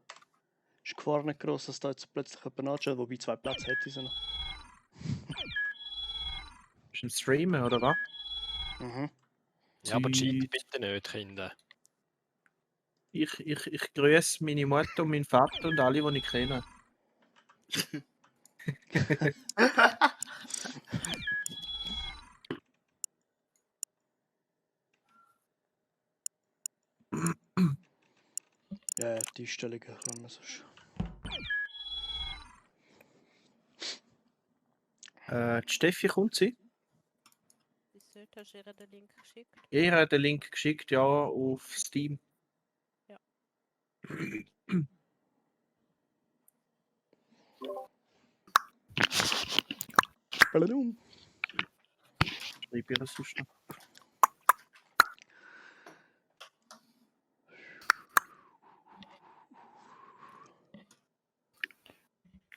die Gefahr nicht groß, dass da jetzt plötzlich jemand anschaut, wobei 2 Plätze hätte sie noch. Ist ein Streamen, oder was? Mhm. Ja, aber cheat bitte nicht, Kinder. Ich grüße meine Mutter und meinen Vater und alle, die ich kenne. Ja, die Einstellungen können wir sonst. Die Steffi kommt sie. Wieso hast du ihr den Link geschickt? Ihr hat den Link geschickt, ja, auf Steam. Ja. Badadum. Schreib ihr es sonst noch.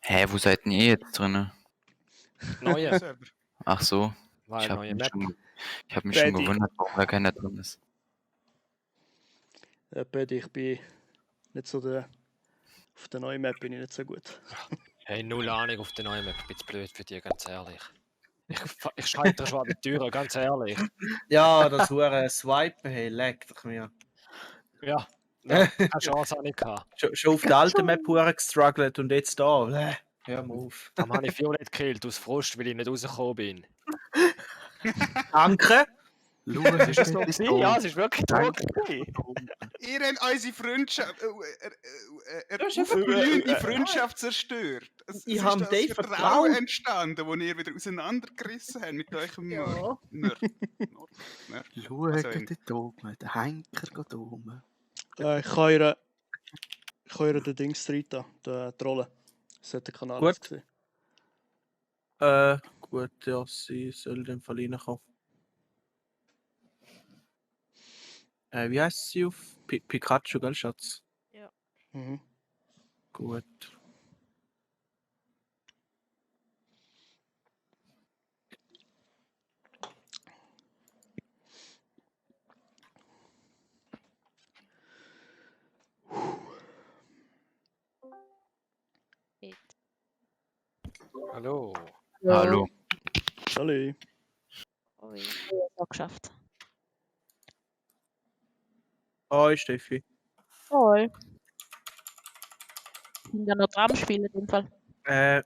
Hä, wo seid denn ihr jetzt drin? Neue. Server. Ach so. Weil Ich habe neue mich, Map. hab mich schon Paddy. gewundert, warum da keiner drin ist. Paddy, ich bin nicht so der. Auf der neuen Map bin ich nicht so gut. Hey, null Ahnung auf der neuen Map. Ich bin zu blöd für dich, ganz ehrlich. Ich scheitere schon an der Tür, ganz ehrlich. Ja, das hure Swipen, hey, leck dich mir. Ja, keine Chance habe ich gehabt. Schon auf der alten Map hure gestruggelt und jetzt da. Hör mal auf. Dann habe ich Violet gekillt aus Frust, weil ich nicht rausgekommen bin. Danke. Schau, Ist das so gewesen? Ja, es ist wirklich so gewesen. Ihr habt unsere Freundschaft, hast einfach aufblühende Freundschaft zerstört. Es Ich ist hab das Dave Vertrauen vertraut. entstanden, das ihr wieder auseinandergerissen habt mit eurem Ja. Nerd. Schau, Also, dort oben, der Henker geht oben. Ich kann ihr den Dings rein, den Trollen. Das hat der Kanal Gut. jetzt gesehen. Gut, ja, sie soll den Fall reinkommen. Wie heißt sie auf Pikachu, gell, Schatz? Mhm. Gut. Hallo. Hallo. Hallo. Ui, auch geschafft. Hoi, Steffi. Hoi. Sind ja noch dran spielen in dem Fall.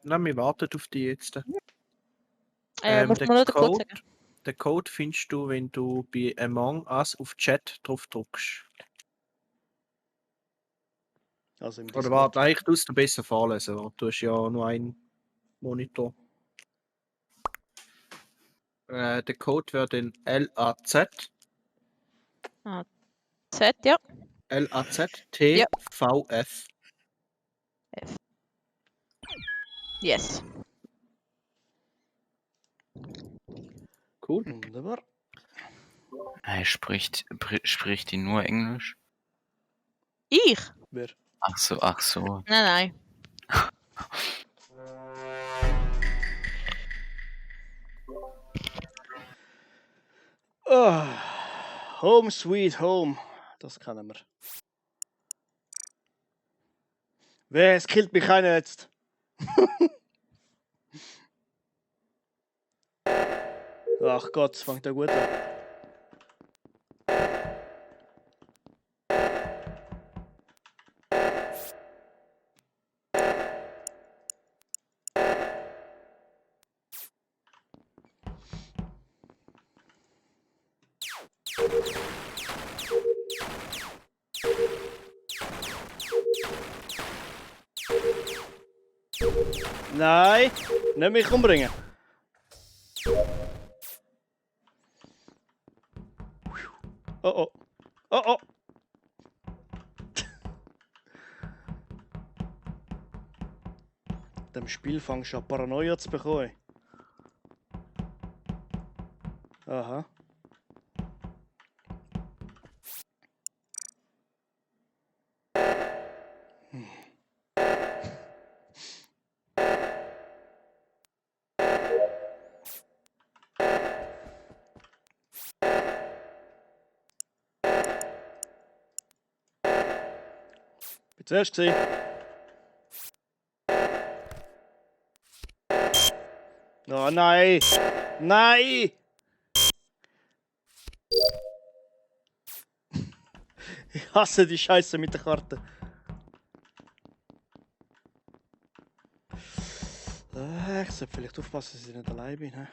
Nein, wir warten auf die jetzt. Musst du der mir nur den Code Code, sagen? den Code findest du, wenn du bei Among Us auf Chat drauf drückst. Also im Oder Discord. warte, eigentlich tust du besser vorlesen, weil du hast ja nur einen Monitor. Der Code wäre dann LAZ, Z, ja. LAZTVF. Yes. Cool. Wunderbar. Spricht die nur Englisch? Ich? Wer? Ach so. Nein. Home Sweet Home. Das kennen wir. Es killt mich keiner jetzt. Ach Gott, es fängt ja gut an. Nein, nicht mich umbringen. Oh. Dem Spiel fangst du an Paranoia zu bekommen. Aha. Bin zuerst gesehen. Oh nein! Nein! Ich hasse die Scheiße mit der Karte. Ich sollte vielleicht aufpassen, dass ich nicht allein bin. He?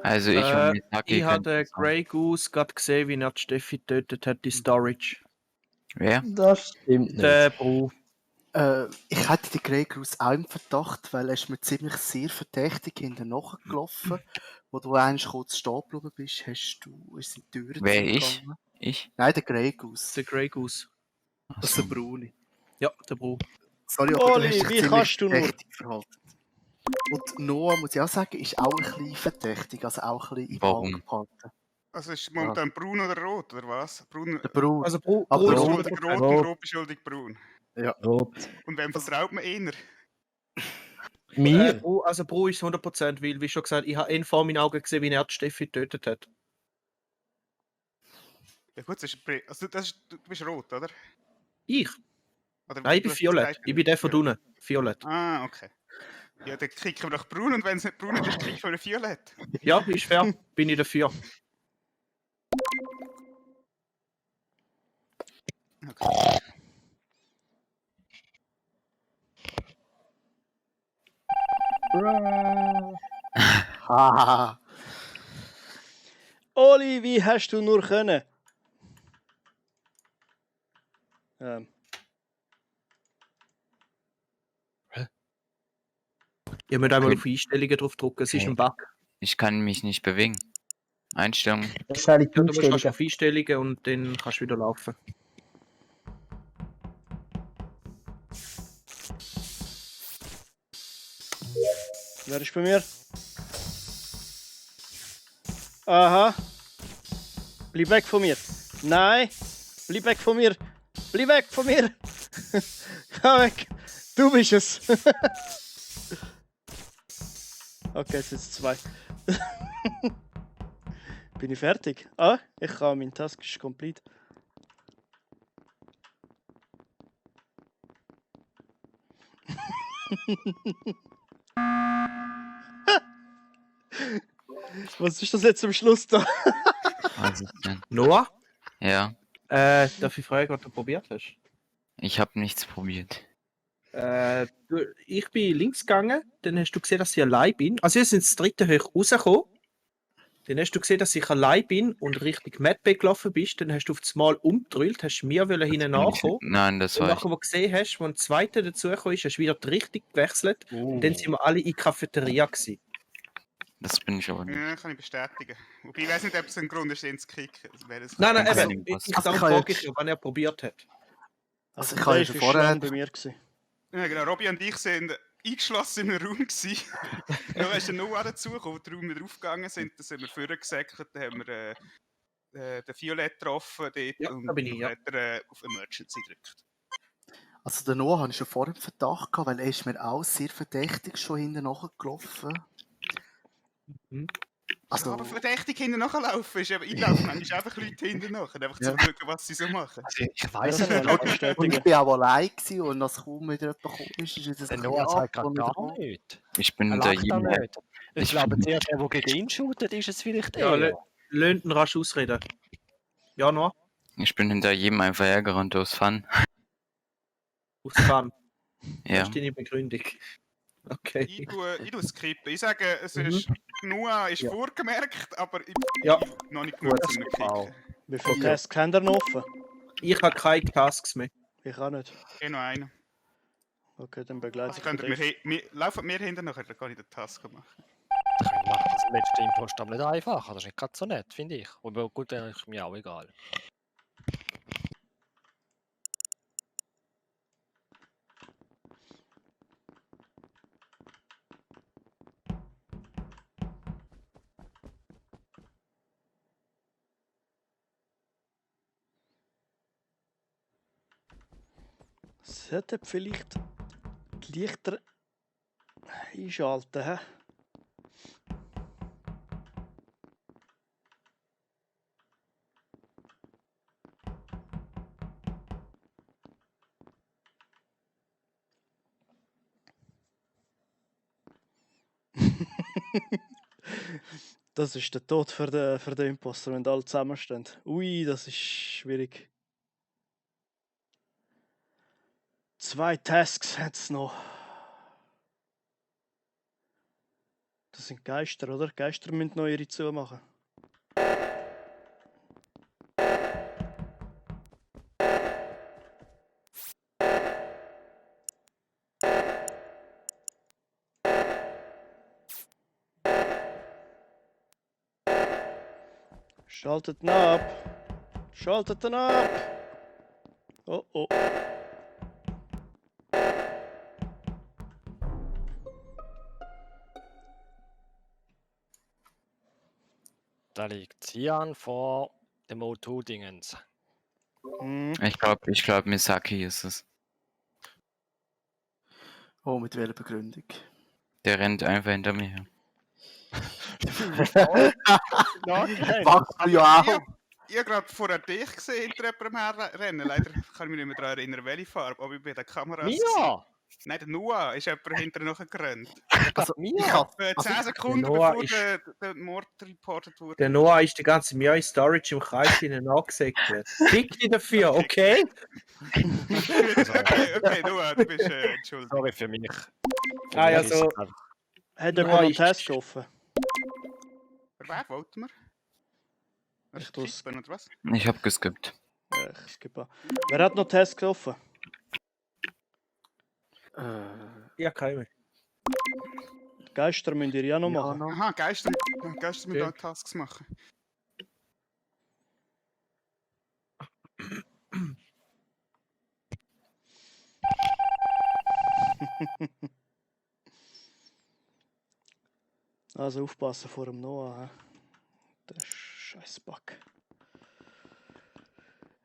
Also ich und Misaki Ich habe können den Grey Goose gerade gesehen, wie er die Steffi getötet hat, die Storage. Wer? Das stimmt nicht. Der Bro. Ich hatte die Grey Goose auch im Verdacht, weil er ist mir ziemlich sehr verdächtig hinten nachgelaufen. Wo du eigentlich kurz stehen geblieben bist, ist die Tür Wer, ich? zugegangen. Ich? Nein, der Grey Goose. Der Grey Goose. Ach Das ist so. der Braune. Ja, der Bro. Sorry, aber du Oli, hast dich wie ziemlich kannst du nur? verdächtig verhalten. Und Noah, muss ich auch sagen, ist auch ein bisschen verdächtig, also auch ein bisschen im Warum? Auge behalten. Also ist momentan braun oder rot, oder was? Braun, Der Braun. Also Bro Aber braun ist Rot. beschuldigt 100%. rot und rot beschuldigt braun. Ja. Rot. Und wem vertraut man eher? Mir? Bro ist 100%, weil, wie schon gesagt, ich habe ihn vor meinen Augen gesehen, wie er die Steffi getötet hat. Ja gut, das ist, also du bist rot, oder? Ich? Oder Nein, ich bin du hast Violett. gesagt, Ich bin der von unten. Violett. Ah, okay. Ja, dann kicken wir nach braun und wenn es nicht braun ist, dann kicken wir nach violett. Ja, ist fair. Bin ich dafür. Okay. Haha. Oli, wie hast du nur können? Ihr müsst einmal Okay. auf Einstellungen drauf drücken, es ist Okay. ein Bug. Ich kann mich nicht bewegen. Einstellungen. Das ist eigentlich die Ja, du musst Einstellungen. auf Einstellungen und dann kannst du wieder laufen. Wer ist bei mir? Aha. Bleib weg von mir. Nein. Bleib weg von mir. Bleib weg von mir. Geh weg. Du bist es. Okay, es sind zwei. Bin ich fertig? Ah, ich kann, mein Task ist complete. Was ist das jetzt am Schluss da? Was ist denn? Noah, Ja, darf ich fragen, was du probiert hast? ich habe nichts probiert. Ich bin links gegangen, dann hast du gesehen, dass ich allein bin. Also, wir sind das dritte hoch rausgekommen. Dann hast du gesehen, dass ich allein bin und Richtung Medbay gelaufen bist. Dann hast du auf das Mal umgedrüllt, hast mir hinten nachkommen. Nein, das Und war ich. nachher, wo du gesehen hast, wo ein zweiter dazugekommen ist, hast du wieder die Richtung gewechselt. Und dann sind wir alle in die Cafeteria gewesen. Das bin ich aber nicht. Ja, kann ich bestätigen. Wobei ich weiß nicht, ob es ein Grund ist, ihn zu kicken. Das wäre das Nein, Dann kann eben. ich was. Darum Ich kann frage ich jetzt- ja, wann er probiert hat. Also Der ich kann ja Dave schon ist vorher- lang bei mir gewesen. Ja, genau. Robby und ich sind eingeschlossen in einem Raum gewesen. Dann ist der Noah dazugekommen, die Raum wieder aufgegangen sind. Dann sind wir vorgesäckelt, dann haben wir den Violett getroffen dort Ja, und da bin ich, dann ja. hat er auf Emergency gedrückt. Also den Noah hatte ich schon vorher im Verdacht gehabt, weil er ist mir auch sehr verdächtig schon hinten nachgelaufen. Mhm. Also, Aber verdächtig hinten nachlaufen ist eben, ich laufe manchmal einfach Leute hinten nach, einfach zu Ja. schauen, was sie so machen. Also ich Das weiß kann nicht, ich auch und bestätigen. ich bin auch allein gewesen und als kaum wieder jemand gekommen ist es der ein Noah bisschen sagt ab gerade und gar wieder nicht. Ich bin Er hinter lacht auch jedem. nicht. Ich Ich glaube, bin- der, der gegen ihn shootet, ist es vielleicht Ja, er. lasst ihn rasch ausreden. Ja, Noah? Ich bin hinter jedem einfach hergerannt aus Fun. Aus Fun. Das Ja. ist deine Begründung. Okay. Ich tue skippen. Ich sage, es ist, Noah ist Ja. vorgemerkt, aber ich Ja. bin noch nicht genug Gut. zum Kicken. Wow. Wie viele Ja. Tasks haben wir noch offen? Ich habe keine Tasks mehr. Ich auch nicht. Ich noch einen. Okay, dann begleite Also ich könnt ihr den Dave. laufen mir hinten nachher, dann kann ich den Task machen. Ich mache das letzte Impost aber nicht einfacher. Das ist nicht gerade so nett, finde ich. Aber gut, dann ist mir auch egal. Sollte vielleicht die Lichter einschalten, hä? Das ist der Tod für den Imposter, wenn alle zusammenstehen. Ui, das ist schwierig. 2 Tasks hat es noch. Das sind Geister, oder? Geister müssen noch ihre zumachen. Schaltet ihn ab! Schaltet ihn ab! Oh oh. Da liegt Cyan vor dem O2-Dingens. Hm. Ich glaube, Misaki ist es. Oh, mit welcher Begründung? Der rennt einfach hinter mir her. Machst du ja auch. Ich habe gerade vorher dich gesehen, hinter jemandem herrennen. Leider kann ich mich nicht mehr daran erinnern, welche Farbe, aber ich bin bei den Kameras. Mia! Nein, der Noah ist jemand hinterher noch gerannt. Also, Mia! ich hab, 10 Sekunden Noah bevor ist- der Mord reported wurde. Der Noah ist die ganze Jahr in Storage im Kreis hinein angesegelt. Fick dich dafür, okay? okay, Noah, du bist entschuldigt. Sorry für mich. Für Ah, mich ja, ist so. es einfach- Hat Noah jemand noch einen ist- Test offen? Wer wollten wir? Ich tu's. Skippen oder was? Ich habe geskippt. Ich skippe an. Wer hat noch Tests offen? Ja, keine. Geister müsst ihr ja noch ja, machen. noch. Aha, Geister müssen Ja. auch Tasks machen. Also aufpassen vor dem Noah. He? Der scheiß Bug.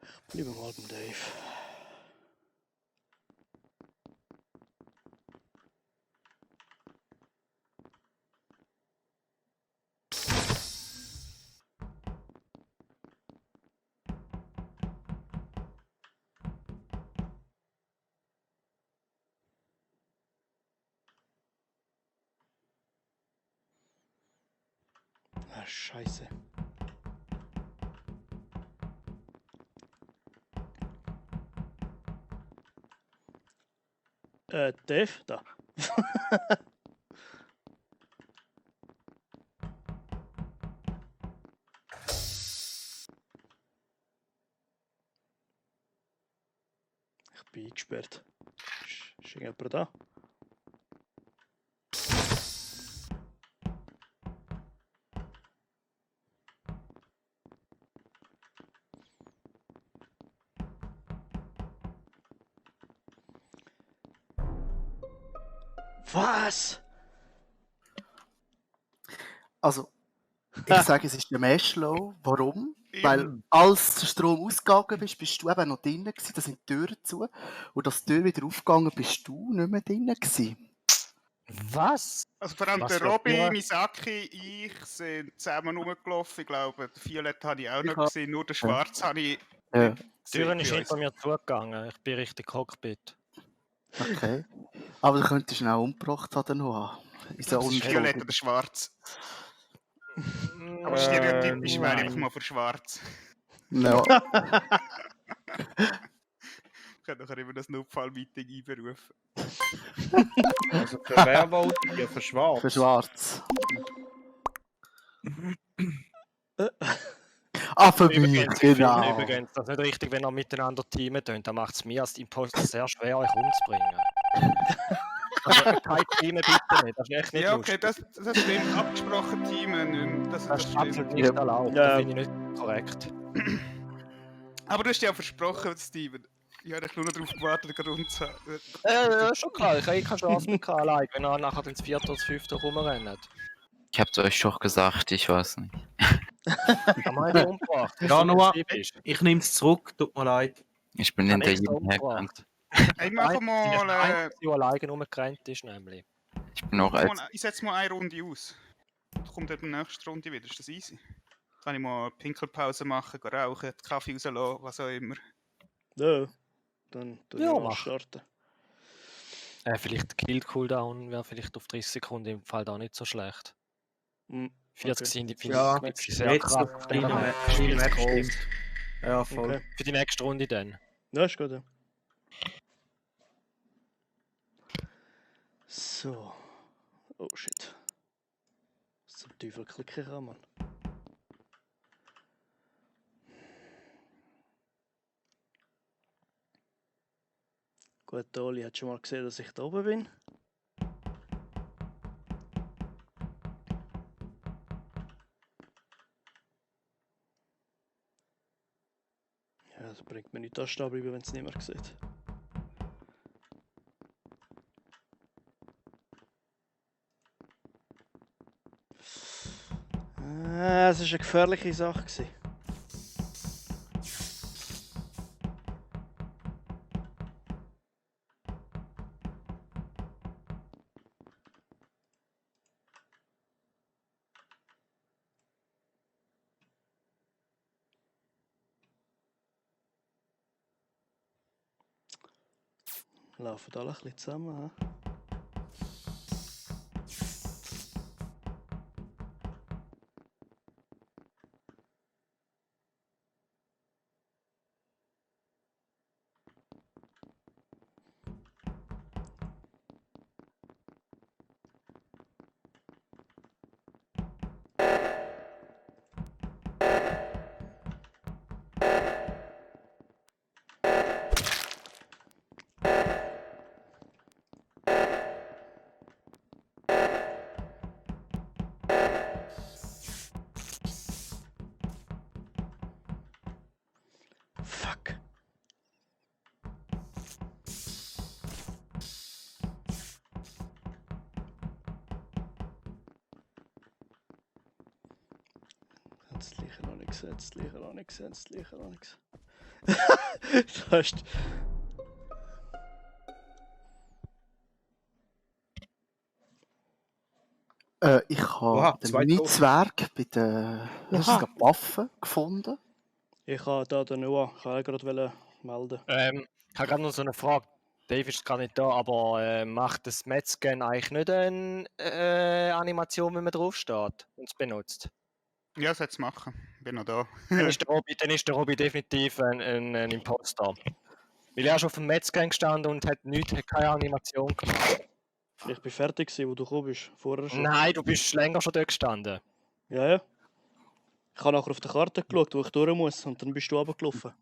Ich bleibe mal beim Dave. Ah, Scheiße. Dave, da. Ich bin eingesperrt. Ist irgendjemand da? Was? Also, ich sage, es ist der Meshlow. Warum? Weil als der Strom ausgegangen ist, bist du eben noch drinnen gewesen, da sind die Türen zu. Und als die Tür wieder aufgegangen bist du nicht mehr drinnen gewesen. Was? Also vor allem Was der für Robby, Türen? Misaki, ich sind zusammen rumgelaufen. Ich glaube, der Violett habe ich auch noch Ja. gesehen, nur der Schwarz habe ich Ja, Die Türen ist bei hinter uns. mir zugegangen. Ich bin richtig Cockpit. okay. Aber du könntest ihn auch umgebracht haben, Noah. Ist ja Das ist Violett unschuldig. oder Schwarz. Aber stereotypisch wäre ich einfach nein. mal für Schwarz. Ja. Ich könnte nachher immer das Notfall-Meeting einberufen. Also für wer wollt ihr? Für Schwarz? Für Schwarz. Ah, für mich, Übrigens, ich finde genau. übrigens, das ist nicht richtig, wenn ihr miteinander teamen könnt. Dann macht es mir als Imposter sehr schwer, euch umzubringen. Also, kein Team bitte nicht. Das ist echt nicht Ja, okay, lustig. das stimmt. Abgesprochen Team, das Das ist stimmt. absolut nicht Ja. erlaubt. Ja. Das finde ich nicht korrekt. Aber du hast ja auch versprochen, Steven. Ich habe nur noch darauf gewartet, gerade umzuhauen. Schon klar. Ich habe keine Chance mehr gehabt, allein, wenn ihr nachher ins 4. oder 5. rumrennt. Ich hab's euch doch gesagt, ich weiß nicht. Dann habe ich dich umgebracht. Ja, Noah, Ich ich nehme es zurück, tut mir leid. Ich bin habe hinter extra jedem hergerannt. umgebracht. Ich mache mal. Der alleine rumgerannt ist, nämlich. Ich bin auch als. Ich setze mal eine Runde aus. Das kommt dann in der nächsten Runde wieder. Ist das easy? Kann ich mal eine Pinkelpause machen, gehen rauchen, den Kaffee rauslassen, was auch immer. Ja, dann Ja, mal mach. starten. Vielleicht der Kill-Cooldown wäre vielleicht auf 30 Sekunden im Fall da nicht so schlecht. 40 sind die Ja, finde ich sehr jetzt krass. auf kleine Map stimmt. Ja, voll. Okay. Für die nächste Runde dann. Ja, ist gut, ja. So. Oh shit. Was zum Teufel klicke ich an, Mann? Gut, der Oli hat schon mal gesehen, dass ich da oben bin. Ja, das bringt mir nicht da stehen bleiben, wenn es niemand sieht. Es war eine gefährliche Sache gewesen. Laufen alle ein bisschen zusammen, hä? Fuck. Das Licht noch nicht gesehen, das Licht noch nicht gesehen, das Licht noch nicht gesehen. Das heißt... Ich Oha, habe den zwei Mini-Zwerg bei den Waffen gefunden. Ich habe da den Noah, ich wollte gerade melden. Ich habe gerade noch so eine Frage. Dave ist gar nicht da, aber macht das Metzgen eigentlich nicht eine Animation, wenn man drauf steht und es benutzt? Ja, das jetzt machen. Bin noch da. Dann ist der Robby definitiv ein Imposter. Weil er ist auf dem Metzgen gestanden und hat keine Animation gemacht. Ich bin fertig gewesen, wo du gekommen bist. Vorher schon. Nein, du bist länger schon dort gestanden. Ja, ja. Ich habe nachher auf der Karte geschaut, wo ich durch muss, und dann bist du runtergelaufen.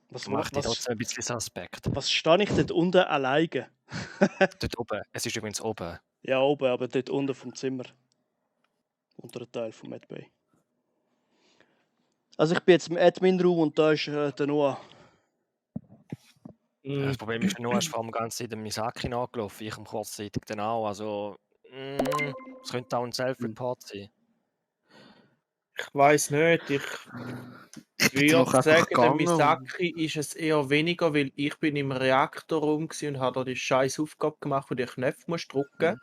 Das macht dich trotzdem ein bisschen suspekt. Was stehe ich dort unten alleine? Dort oben. Es ist übrigens oben. Ja, oben, aber dort unten vom Zimmer. Unterer Teil vom Mad Bay. Also ich bin jetzt im Admin-Raum und da ist der Noah. Das Problem ist, nur hast du vor allem die ganze Zeit den Misaki nachgelaufen, ich am kurzzeitig dann auch. Also, es könnte auch ein Self-Report sein. Ich weiß nicht, ich würde einfach sagen, der gegangen Misaki ist es eher weniger, weil ich bin im Reaktorraum gsi und habe da die scheiß Aufgabe gemacht, wo du die Knöpfe musst drücken.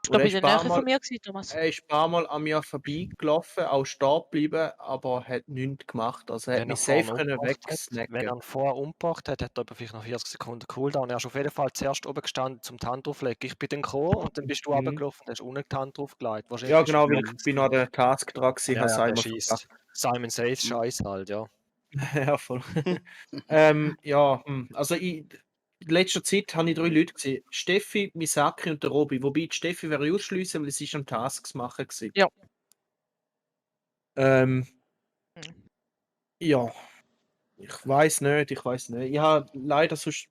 Ich Und glaube, er in der ist Nähe paar von Mal- mir gewesen, Thomas. Er ist ein paar Mal an mir vorbeigelaufen, auch stehen geblieben, aber hat nichts gemacht. Also er hat mich safe können Wenn wegsnacken. er ihn vorher umgebracht hat, hat er aber vielleicht noch 40 Sekunden Cooldown. Er ist auf jeden Fall zuerst oben gestanden, zum die Hand drauflegen. Ich bin dann gekommen und dann bist du runtergelaufen und hast unten die Hand draufgelegt. Wahrscheinlich Ja bist genau, du weil ich bin an der Task dran gewesen, ja, habe ja, Simon der scheisst. Simon Says Scheiß halt, ja. Ja, voll. Also in letzter Zeit habe ich 3 Leute gesehen. Steffi, Misaki und der Robi. Wobei die Steffi wäre ich ausschliessen, weil sie schon Tasks machen gewesen. Ja. Ja. Ich weiß nicht. Ich habe leider sonst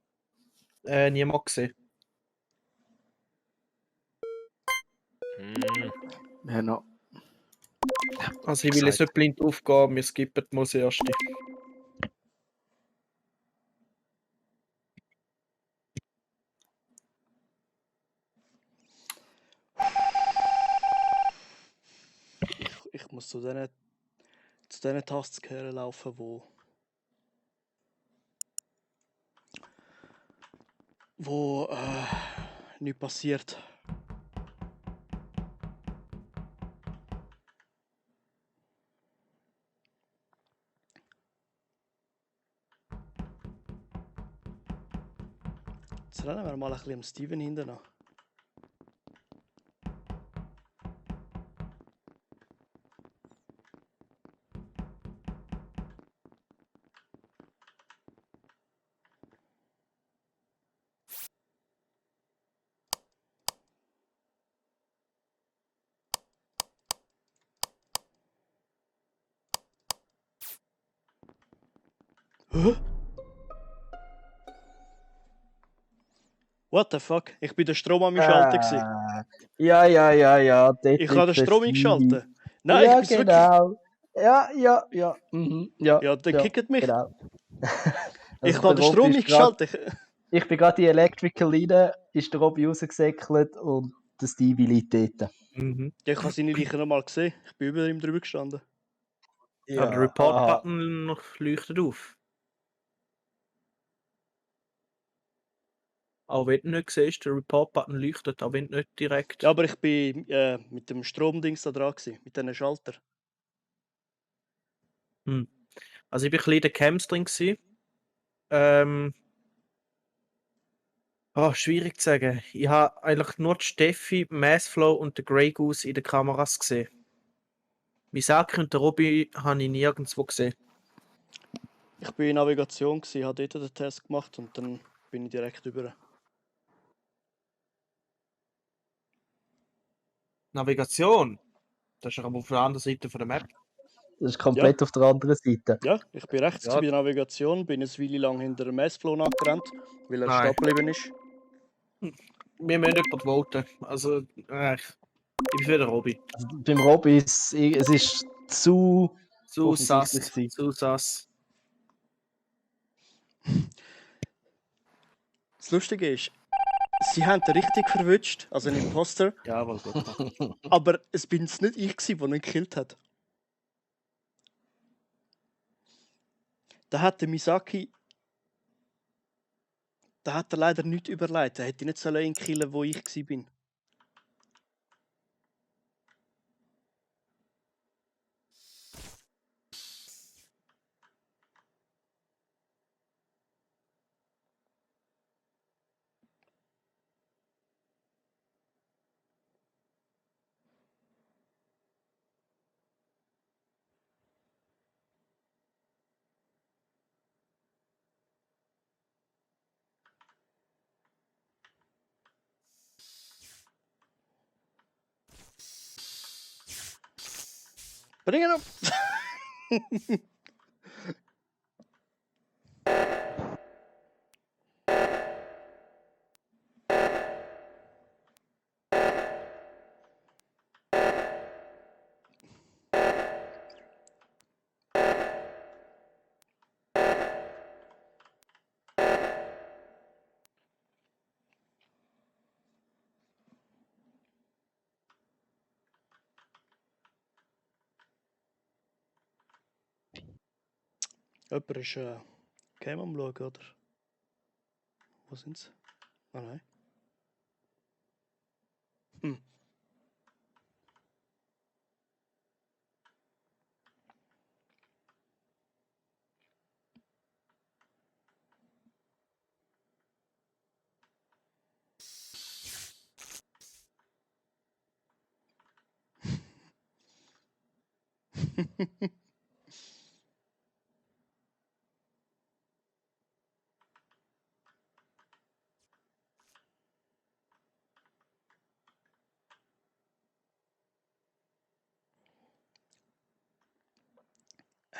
niemanden gesehen. Ja, noch. Also ich will jetzt nicht blind aufgehen, wir skippen mal das erste. Ich muss zu diesen Tasks laufen, wo... wo nichts passiert. Jetzt rennen wir mal ein bisschen am Steven hinten an. Hä? What the fuck? Ich bin den Strom am Schalten gewesen. Ja. Dort Ich habe den liegt der Strom Stevie. eingeschaltet. Nein, Ja, ich bin's wirklich. genau. Ja. Ja, der kickt mich. Genau. Ich Also habe der den Strom Robby ist grad, eingeschaltet. ich bin gerade in Electrical rein, ist der Robby rausgesäckelt und der Stevie liegt dort. Mhm. Ja, ich habe seine Leiche noch mal gesehen. Ich bin über ihm drüber gestanden. Ja, der Report-Button noch leuchtet auf. Auch wenn du nicht siehst, der Report-Button leuchtet, auch wenn du nicht direkt. Ja, aber ich bin mit dem Stromdings da dran gewesen, mit diesen Schalter. Also ich war ein bisschen in den Camps drin gewesen. Schwierig zu sagen. Ich habe eigentlich nur die Steffi, Massflow und den Grey Goose in den Kameras gesehen. Misaki und der Robby habe ich nirgendwo gesehen. Ich bin in Navigation gewesen, habe dort den Test gemacht und dann bin ich direkt über. Navigation? Das ist aber auf der anderen Seite von der Map. Das ist komplett auf der anderen Seite. Ja, ich bin rechts Ja. bei der Navigation, bin eine Weile lang hinter dem Massflow nachgerannt, weil er Nein. stehen geblieben ist. Wir müssen jemanden voten. Also, ich bin für den Robby. Also, beim Robby ist es ist zu Zu offensichtlich sass. gewesen. Zu sass. Das Lustige ist, sie haben den richtig verwünscht, also einen Imposter, Jawohl, gut. aber es bin es nicht ich gewesen, der ihn gekillt hat. Da hat der Misaki, da hat er leider nichts überlegt. Er hätte nicht sollen ihn killen, wo ich gewesen bin. Bring ihn um! Jemand ist Game am Schauen, oder? Wo sind sie? Ah nein.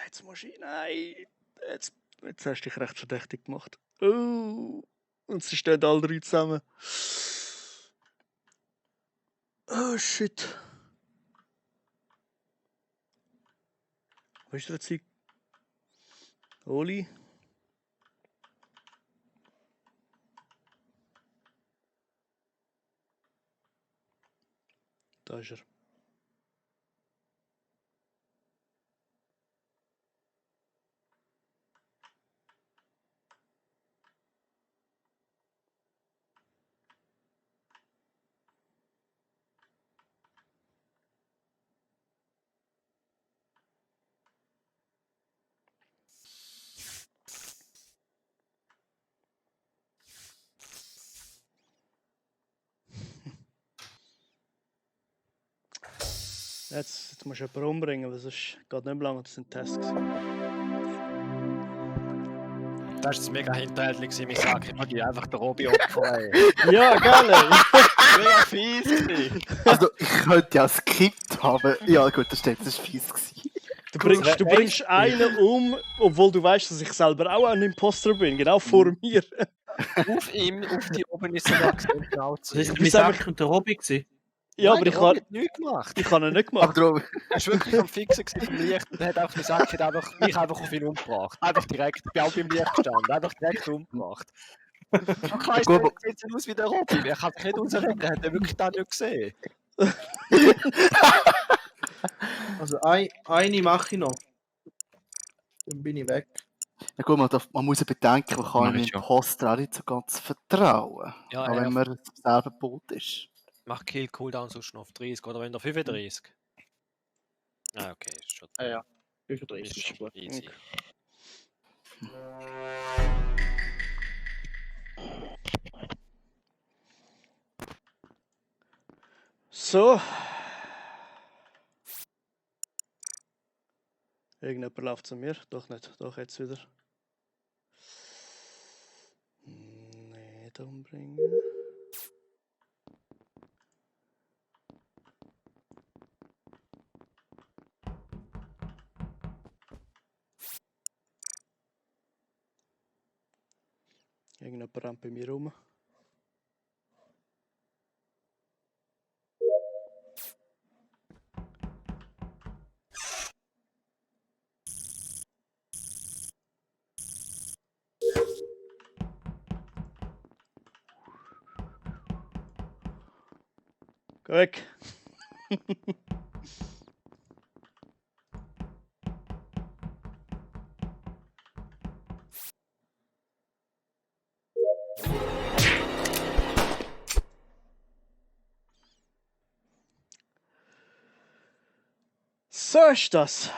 Jetzt musst du. Nein! Jetzt hast du dich recht verdächtig gemacht. Oh! Und sie stehen alle drei zusammen. Oh shit! Wo ist der Zeug? Oli? Da ist er. Jetzt musst du jemanden umbringen, weil sonst geht nicht mehr lange, das sind Tests gewesen. Das war das mega hinterhältlich, mein Sack. Ich wollte einfach den Robby opfern. Ja, geil! Mega fies gewesen. Also, ich könnte ja Skript haben. Ja, gut, das stimmt, das war fies gewesen. Du bringst einen um, obwohl du weißt, dass ich selber auch ein Imposter bin, genau vor mir. Auf ihm, auf die oben ist sogar gesehen, genau zu. Das ist Du mein bist einfach- Sack und der Robby gewesen. Ja, Nein, aber der ich Robby war. hat nichts gemacht. Ich habe ihn nicht Aber gemacht. darum, Er war wirklich am Fixen vom Licht und hat einfach mein Sack mich einfach auf ihn umgebracht. Einfach direkt. Ich bin auch beim Licht gestanden, einfach direkt umgebracht. Okay, gut, aber- sieht so aus wie der Robby. Er kann sich nicht rausreden, er hat den wirklich da nicht gesehen. Also eine mache ich noch. Dann bin ich weg. ja gut, man muss ja bedenken, man kann Mach einem ich schon. Imposter auch nicht so ganz vertrauen. Ja, auch wenn man selber Boot ist. Macht Kill Cooldown sonst noch auf 30 oder wenn er 35. Ah, okay, ist schon. Ah ja, 35 Ist ist schon gut. easy. So. Irgendjemand läuft zu mir. Doch nicht. Doch, jetzt wieder. Nicht umbringen. Irgendjemand rennt bei mir rum. Geh weg. So ist das.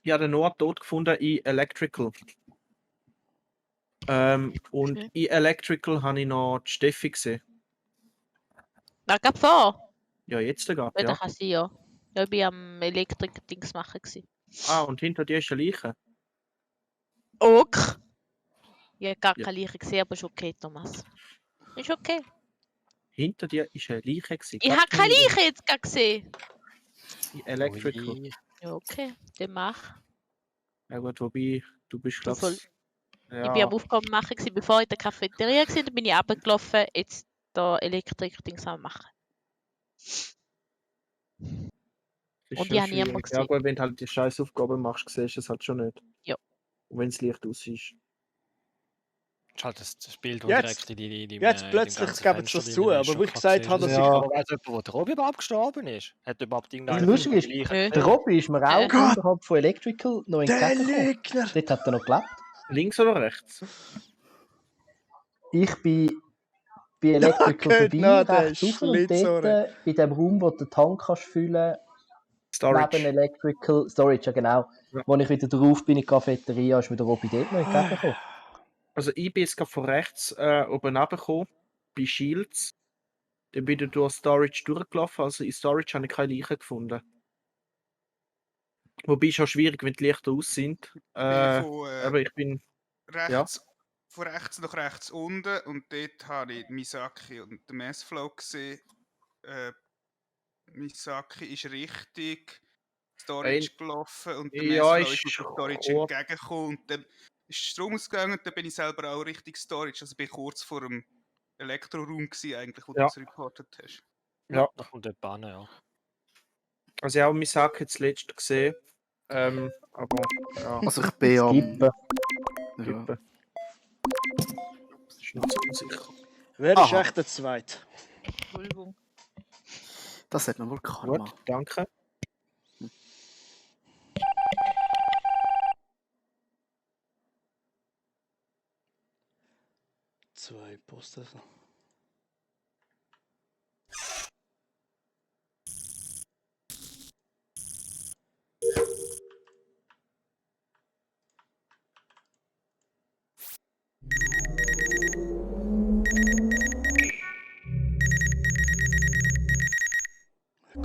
Ich habe den Noah tot gefunden in Electrical. Und Okay. in Electrical habe ich noch die Steffi gesehen. Wer gab vor? Ja, jetzt gerade, Ja, das ja. kann sein, ja. Ja, ich war am Elektrik-Dings machen. Ah, und hinter dir ist eine Leiche. Ok. Ich habe gar Ja. keine Leiche gesehen, aber ist okay, Thomas. Ist okay. Hinter dir ist eine Leiche gewesen. Ich habe keine Leiche jetzt gerade gesehen. In Electrical. Ui. Ja, okay, dann mach. Ja gut, wobei, du bist Du glaubst soll- ja, Ich war am Aufgaben machen, bevor ich in der Cafeteria war, dann bin ich runtergelaufen, jetzt da Elektrik-Dings am machen. das ist Und schon ich habe niemanden schwierig. Ja gesehen. gut, wenn du halt die scheiß Aufgaben machst, siehst du es halt schon nicht. Ja. Und wenn es Licht aus ist. Das ist halt das Bild, das Jetzt- direkt in die Jetzt plötzlich geben sie das zu, aber wo ich gesagt habe, dass Ja. ich. Aber weiss jemand, wo der Robby überhaupt gestorben ist? Hat überhaupt irgendeiner Das Lustige ist, Leiche Der Robby ist mir auch Gott! unterhalb von Electrical noch Der entgegengekommen. Lügner! Dort hat er noch gelebt. Links oder rechts? Ich bin bei Electrical geht vorbei, noch, der rechts rauf und Schlitzohren. dort bei dem Raum, wo du den Tank kannst füllen neben Storage. Electrical Storage, ja genau. Ja. Als ich wieder drauf bin in die Cafeteria, ist mir der Robby dort noch entgegengekommen. Also ich bin jetzt gerade von rechts oben runtergekommen, bei Shields. Dann bin ich durch Storage durchgelaufen, also in Storage habe ich keine Leichen gefunden. Wobei ist auch schwierig, wenn die Lichter aus sind. Aber ich bin... Von rechts nach rechts unten und dort habe ich Misaki und den Messflow gesehen. Misaki ist richtig Storage gelaufen und der Ja, Messflow ist ist auf Storage kurz. entgegengekommen und dann ist der Strom ausgegangen und dann bin ich selber auch richtig Storage. Also bin ich kurz vor dem Elektroraum gewesen, eigentlich, wo du Ja. das reportet hast. Ja, Da kommt jemand an, ja. also ich habe Misaki zuletzt gesehen. Aber ja, Also ich bin am... Skippen. Ja. Kippen. Das ist nicht so unsicher. Wer ist Aha. echt der Zweite? Entschuldigung. Das hat man wohl Karma. Gut, danke. Zwei Poster.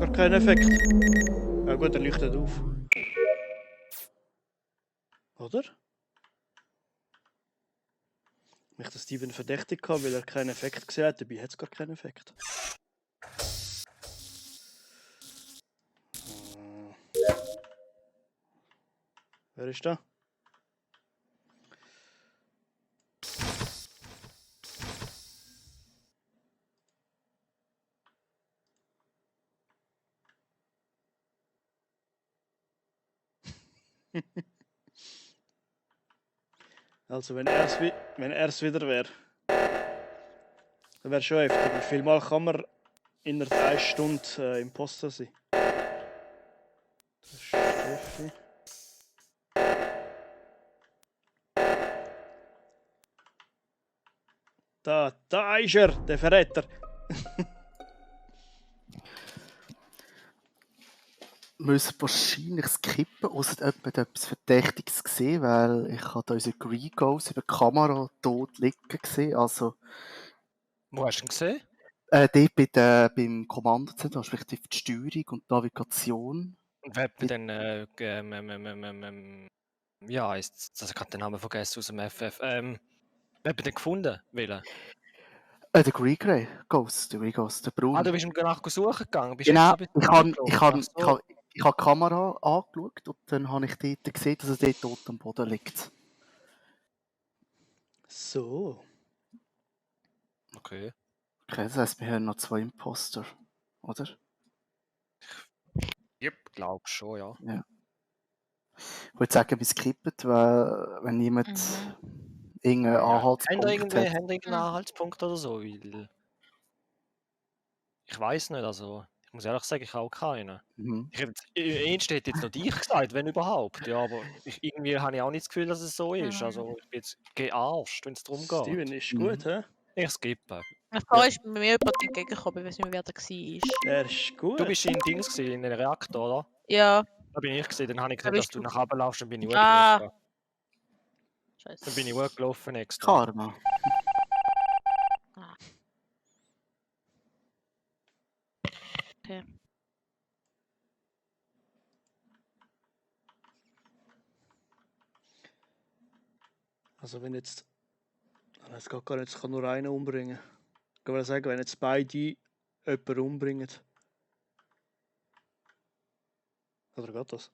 Gar keinen Effekt. Ja gut, er leuchtet auf. Oder? Ich habe Steven verdächtig gehabt, weil er keinen Effekt gesehen hat. Dabei hat es gar keinen Effekt. Wer ist da? Also, wenn er es wieder wäre, dann wäre schon heftig. Wie viel Mal kann man innerhalb 1 Stunde Imposter sein? Das ist Steffi. Da ist er, der Verräter. Wir müssen wahrscheinlich skippen, außer jemand etwas Verdächtiges gesehen, weil ich habe da unsere Green-Goals über die Kamera tot liegen gesehen. Also, Wo hast du ihn gesehen? dort beim Kommandozentrum, respektive die Steuerung und die Navigation. Und wer hat mir dann, ja, heisst das, ich habe den Namen vergessen aus dem FF. Wer hat mir den gefunden? Welchen? Der Green Ghost, der Green Ghost, der Braun. Ah, du bist ihm danach suchen gegangen? Bist Genau, extra bei ihm gelaufen? Ach so. ich habe die Kamera angeschaut und dann habe ich dort gesehen, dass er dort tot am Boden liegt. So. Okay. Okay, das heisst, wir haben noch 2 Imposter, oder? Yep, glaub schon, ja. Ja. Ich würde sagen, wir skippen, weil wenn jemand irgendeinen Anhaltspunkt Haben ihr hat. irgendeinen Anhaltspunkt oder so? Weil ich weiß nicht, also ich muss ehrlich sagen, ich habe auch keinen. Mhm. Ich hätte jetzt noch dich gesagt, wenn überhaupt. Ja, aber irgendwie habe ich auch nicht das Gefühl, dass es so ist. Also ich bin jetzt gearscht, wenn es darum geht. Steven ist gut, hä? Ich skippe. Da ist mir jemand entgegengekommen, ich weiß nicht mehr, wer der war. Er ist gut. Du bist in Dings gewesen, in einem Reaktor, oder? Ja. Da bin ich gesehen, dann habe ich gesehen, Da dass bist du du nach oben laufst, dann bin ich Ah. hochgelaufen. Scheiße. Dann bin ich hochgelaufen extra. Karma. Okay. Also wenn jetzt... Es geht gar nicht, es kann nur einen umbringen. Ich würde sagen, wenn jetzt beide jemanden umbringen. Oder geht das?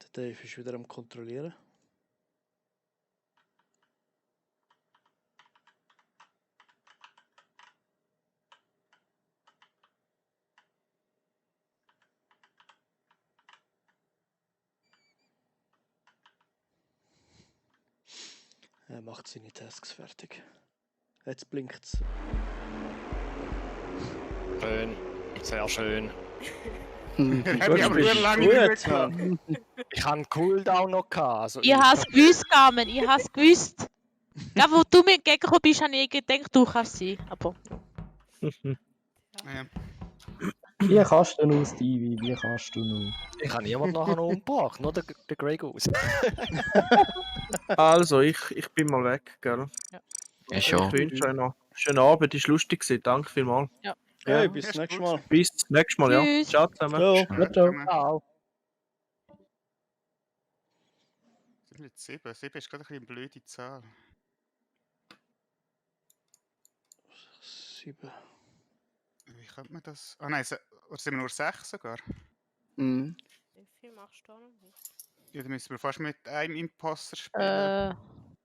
Der Dave ist wieder am Kontrollieren. Er macht seine Tasks fertig. Jetzt blinkt es. Schön. Sehr schön. Hab ich aber nur lange gut, gehabt. Mann. Ich habe einen Cooldown noch gehabt. Also Ich habe es gewusst, Carmen, ich habe es gewusst. Ja, wo du mir entgegengekommen bist, habe ich gedacht, du kannst sein. Aber Ja. Wie kannst du nur, Stevie? Wie kannst du nur? Ich habe niemanden nachher noch umgebracht, nur der Grey Goose. Also, ich bin mal weg, gell? Ich Ich auch. wünsche euch noch einen schönen Abend, ist lustig gewesen. Danke vielmals. Hey, bis Ja, ist nächstes gut. Mal. Bis zum nächsten Mal, ja. Tschüss. Ciao zusammen. Ciao. Ja, ciao. Ciao. Sind wir jetzt 7? 7 ist gerade ein bisschen eine blöde Zahl. 7. Wie könnte man das... Ah nein, oder sind wir nur 6 sogar? Mhm. wie viel machst du da noch nicht? Ja, dann müssen wir fast mit einem Imposter spielen.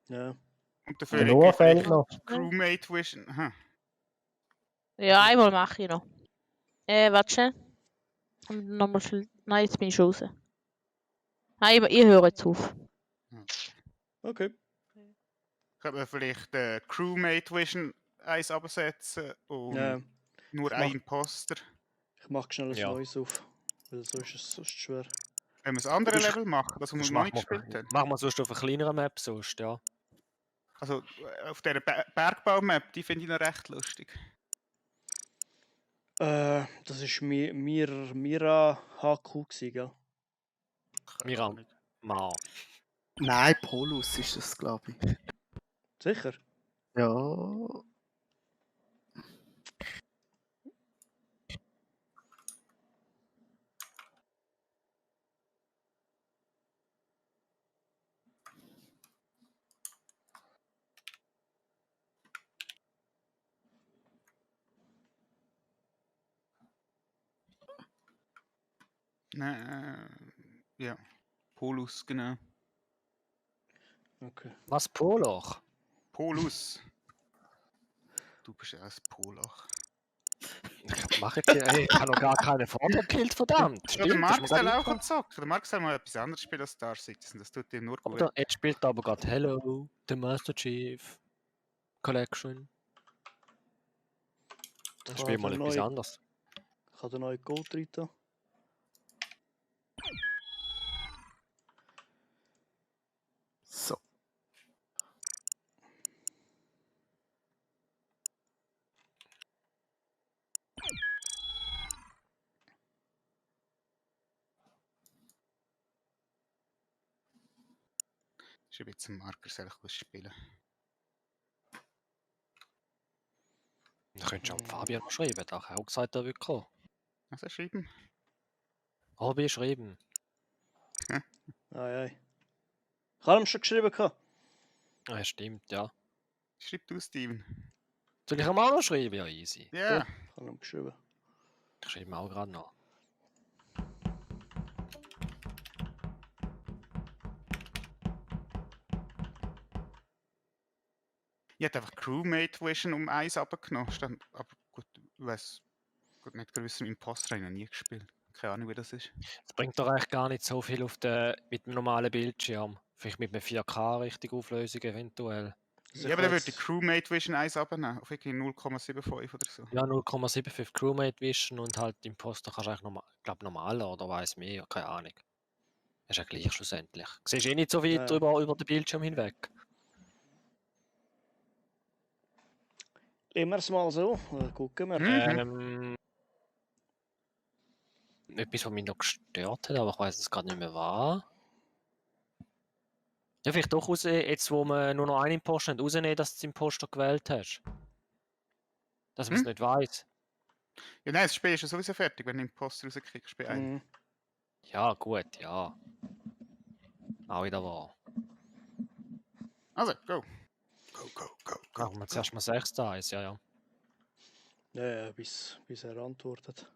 Ja. Und dafür Der Noah fehlt noch. Crewmate Vision. Aha. Ja, einmal mache ich noch. Warte schnell. Und nochmal schnell. Nein, jetzt bin ich schon raus. Nein, ich höre jetzt auf. Okay. Könnte man vielleicht Crewmate Vision 1 absetzen und Ja. nur ich ein mach- Imposter. Ich mache schnell ein Ja. neues auf. Weil so ist es sonst schwer. Wenn wir das andere Das- Level machen, das wir Das noch nicht gespielt haben. machen wir sonst auf einer kleineren Map sonst, ja. Also auf dieser Bergbau-Map, die finde ich noch recht lustig. Das ist Mira HQ gewesen, gell? Miram. Mal. Nein, Polus ist das, glaube ich. Sicher? Ja. Ja. Polus, genau. Okay. Was, Poloch? Polus. Du bist ja ein Poloch. Mach jetzt hier, hey, ich habe noch gar keine Farbe gekillt, verdammt. Ja, der Stimmt, Marc das ist soll mir auch gar nicht zocken. Der Marc soll mal etwas anderes spielen als Star Citizen. Das tut dir nur gut. Oder jetzt spielt aber gerade Hello, the Master Chief Collection. Dann spiel mal etwas anderes. Ich habe den neuen Code rein. Da. So. Ich schreibe jetzt einen Marker, soll ich was spielen? Da könntest du am Fabian noch schreiben, da hat er auch gesagt, er will kommen. Also schreiben. Hobby schreiben. Ei. Ich habe ihm schon geschrieben. Ja, stimmt, ja. Schreib du, Steven. Soll ich ihm auch noch schreiben? Ja, easy. Ja. Ich habe ihm geschrieben. Ich schreibe ihm auch gerade noch. Ich hätte einfach Crewmate Vision um 1 runtergenommen. Aber gut, ich weiss nicht gewusst, im Imposter habe ich noch nie gespielt. Keine Ahnung, wie das ist. Das bringt doch eigentlich gar nicht so viel auf mit dem normalen Bildschirm. Vielleicht mit einer 4K richtige Auflösung eventuell. Also Ja, aber dann würde ich jetzt- Crewmate Vision 1 runternehmen. Auf irgendwie 0,75 oder so. Ja, 0,75 Crewmate Vision und halt Imposter kannst du eigentlich normaler oder weiß mehr, keine Ahnung. Ist ja gleich schlussendlich. Siehst eh nicht so weit Ja. über den Bildschirm hinweg. Immer es mal so. Dann gucken wir. Etwas, was mich noch gestört hat, aber ich weiß es gerade nicht mehr war. Ja, vielleicht doch raus, jetzt wo wir nur noch einen Imposter haben, rausnehmen, dass du den Imposter gewählt hast. Dass man es nicht weiß. Ja, nein, das Spiel ist ja sowieso fertig, wenn du Imposter rauskriegst bei einem. Mhm. Ja, gut, ja. Auch wieder wahr. Also, go. Go. Machen wir zuerst mal 6 Eis, ja. Ja, bis er antwortet.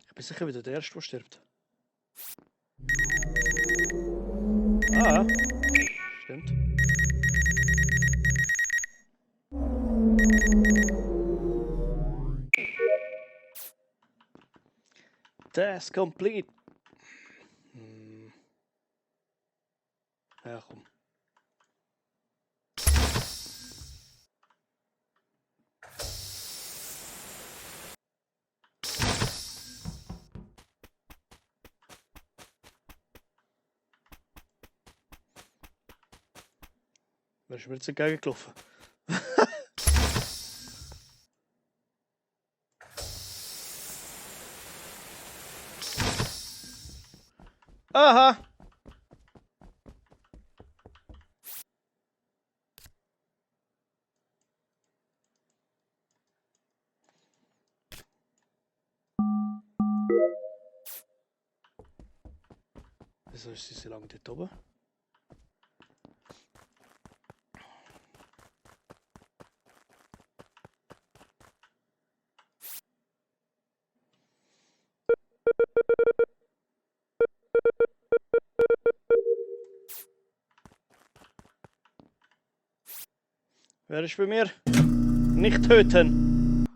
Ich bin sicher wieder der Erste, der stirbt. Ah, stimmt. Task complete. Ja, komm. Wer ist mir jetzt entgegengelaufen? Aha! Wieso ist sie so lange dort oben? Wer ist bei mir? Nicht töten!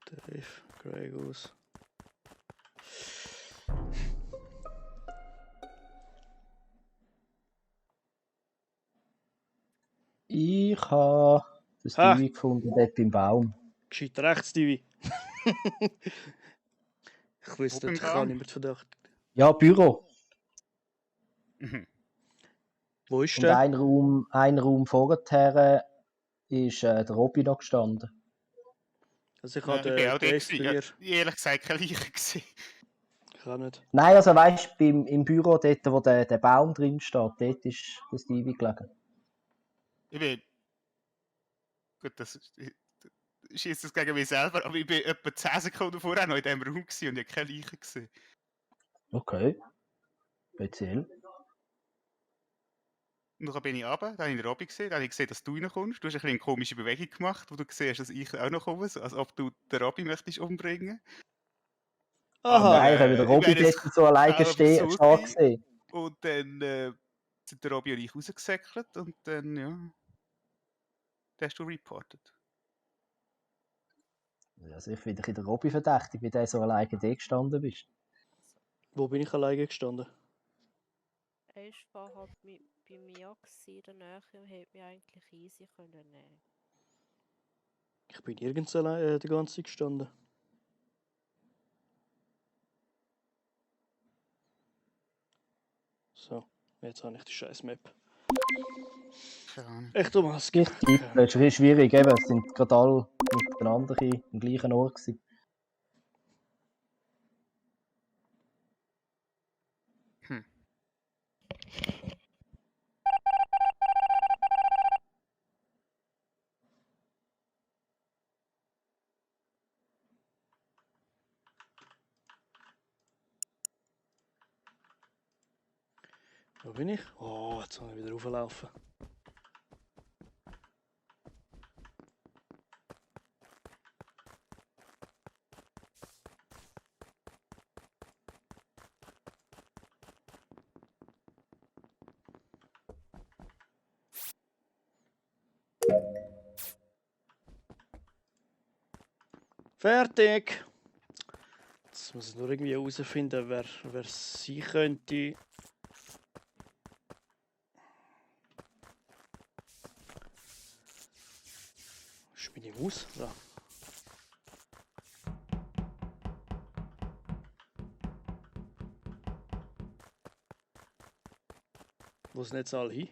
Dave, Grey Goose. Ich habe den Stevie gefunden, dort beim Baum. Gescheit rechts, Stevie. Ich Ich wüsste Wo nicht, ich beim kann Baum? niemand verdächtigt. Ja, Büro. Mhm. Wo ist Und der? ein Raum vorher ist der Robby noch gestanden. Also ich Ja, habe ich bin den auch Dave dort. bei Ja, mir. ehrlich gesagt, keine Leiche gewesen. Ich kann nicht. Nein, also weißt du, im Büro, dort, wo der Baum drin steht, dort ist das Stevie gelegen. Ich bin. Gut, das schießt das gegen mich selber, aber ich bin etwa 10 Sekunden vorher noch in diesem Raum gewesen und ich habe keine Leiche gesehen. Okay. Speziell. Und dann bin ich runter, dann habe ich den Robby gesehen, dann habe ich gesehen, dass du reinkommst. Du hast ein bisschen eine komische Bewegung gemacht, wo du siehst, dass ich auch noch komme, so als ob du den Robby möchtest umbringen. Aha! Nein, ich habe den ich Robby meine, es dort so alleine kann aber stehen so sein. gesehen. Und dann sind der Robby und ich rausgesäckelt und dann, ja, dann hast du reported. Also ich finde den Robby verdächtig, wie der so alleine dort gestanden bist. Wo bin ich alleine gestanden? Er war vorher bei mir in der Nähe und hätte mich eigentlich easy können nehmen. Ich bin nirgends allein die ganze Zeit gestanden. So, jetzt habe ich die scheiß Map. Keine Ahnung. Echt um was? Ich tippe, das ist schwierig, eben. Es sind gerade alle miteinander im gleichen Ort gewesen. Hm. Wo bin ich? Oh, jetzt soll ich wieder rauflaufen. Fertig! Jetzt muss ich nur irgendwie herausfinden, wer es sein könnte. Wo ist meine Maus? Da. Wo sind jetzt alle hin?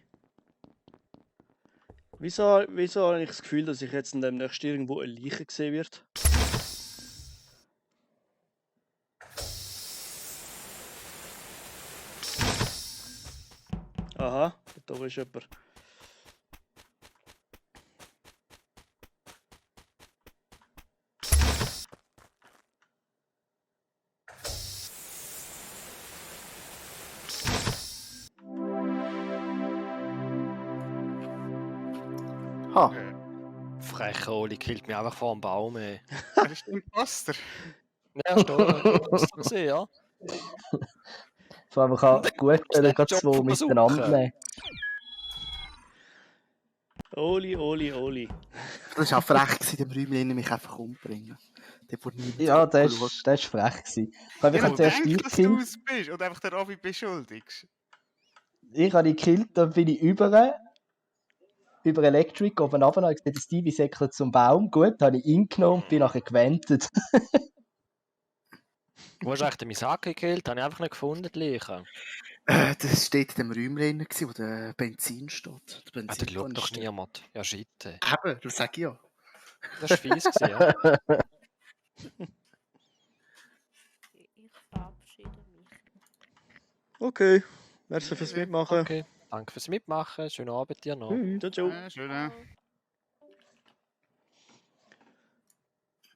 Wieso habe ich das Gefühl, dass ich jetzt in dem nächsten irgendwo eine Leiche gesehen wird? Aha, da oben ist jemand. Ha, Frecher Oli killt mich einfach vor dem Baum, ey. Das ist der Imposter. Ja, stimmt. Hast du gesehen, ja? Vor allem kann gut Schnell gerade Job zwei miteinander versuchen. nehmen. Oli. das war auch frech, gewesen, dem Räumchen mich einfach umbringen. Der wurde nie Ja, das zurückgeschaut. war frech gewesen. Ich habe Ich mich zuerst denke, dich dass du gekillt. es bist und einfach den Robby beschuldigst. Ich habe dich gekillt, dann bin ich über Electric oben runter, habe gesehen, der Stevie säckelt zum Baum. Gut, dann habe ich ihn genommen und bin nachher gewendet. Wo hast du eigentlich den Misaki gekillt? Habe ich einfach nicht gefunden, die Leiche. Das steht in dem Räumchen, wo der Benzin steht. Der Ah, da schaut doch Benzinkanister. niemand. Ja, shit. Ey. Eben, das sage ich ja. Das war fies, gewesen, ja. Ich verabschiede mich. Okay, merci fürs Mitmachen. Okay, danke fürs Mitmachen. Schönen Abend dir noch. Ciao, ciao. Schön. Ciao.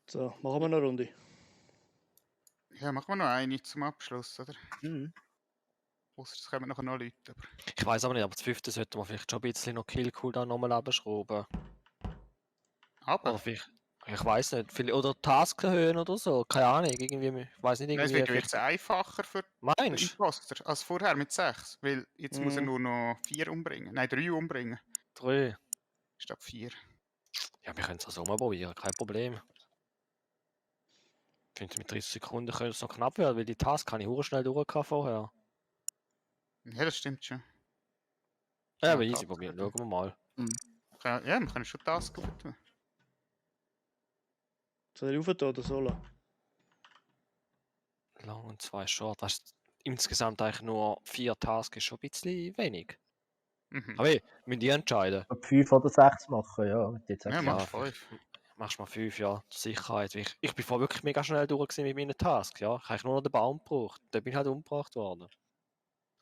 So, machen wir noch eine Runde. Ja, machen wir noch eine zum Abschluss, oder? Mhm. Ausser es kommen nachher noch Leute. Aber Ich weiß aber nicht, aber das 5. sollten wir vielleicht schon ein bisschen noch Kill-Cooldown nochmal abschrauben. Oder vielleicht, ich weiß nicht, oder Task erhöhen oder so. Keine Ahnung, irgendwie, ich weiß nicht, Nein, es irgendwie. wird jetzt einfacher für den Meinst du? Imposter als vorher mit 6. Weil jetzt muss er Mhm. nur noch 4 umbringen. Nein, 3 umbringen. 3. Statt 4. Ja, wir können es also mal probieren, kein Problem. Ich finde, mit 30 Sekunden könnte es noch knapp werden, weil die Task kann ich hure schnell durchgehauen vorher. Ja, das stimmt schon. Ja, Ja, aber easy Task probieren, erhöhen. schauen wir mal. Ja, wir können schon Task tun. Soll ich rauf tun oder soll er? long und 2 short. Das ist insgesamt eigentlich nur 4 Tasks, ist schon ein bisschen wenig. Mhm. Aber hey, müsst ihr entscheiden. 5 oder 6 machen, ja. Mit jetzt Ja, ja, machst Ja, 5. machst mal 5, ja, zur Sicherheit. Ich bin vorher wirklich mega schnell durch gewesen mit meinen Tasks, ja. Ich habe eigentlich nur noch den Baum gebraucht. Da bin ich halt umgebracht worden.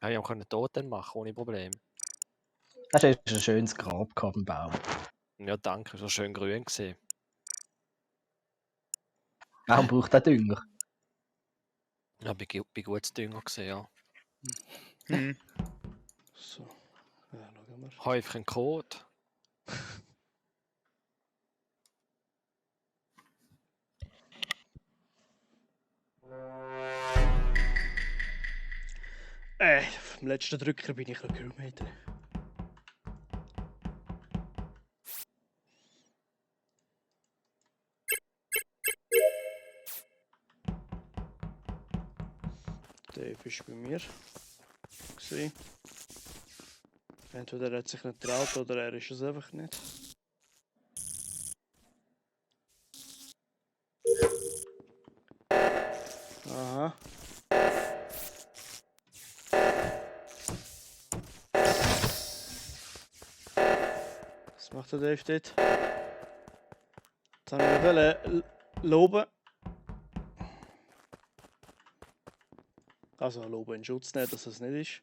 Ja, ich konnte tot dann machen, ohne Problem. Hast du ein schönes Grab gehabt im Baum. Ja, danke, so schön grün gesehen. Baum braucht auch Dünger. Ja, bin gut Dünger gesehen, ja. Mhm. So. Ja, schauen wir. Häufchen Kot. Auf dem letzten Drücker bin ich noch Kilometer. Dave ist bei mir. Gewesen. Entweder er hat sich nicht getraut oder er ist es einfach nicht. Aha. Was macht der Dave dort? Jetzt haben wir loben. Also loben in Schutz nehmen, dass es nicht ist.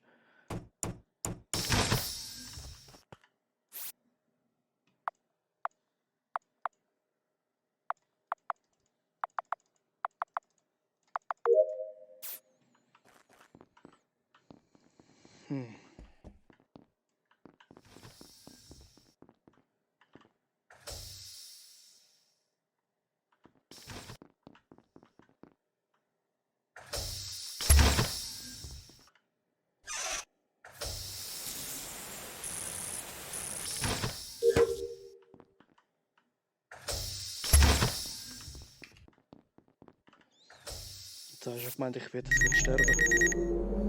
Jetzt hast du gemeint, ich werde jetzt sterben.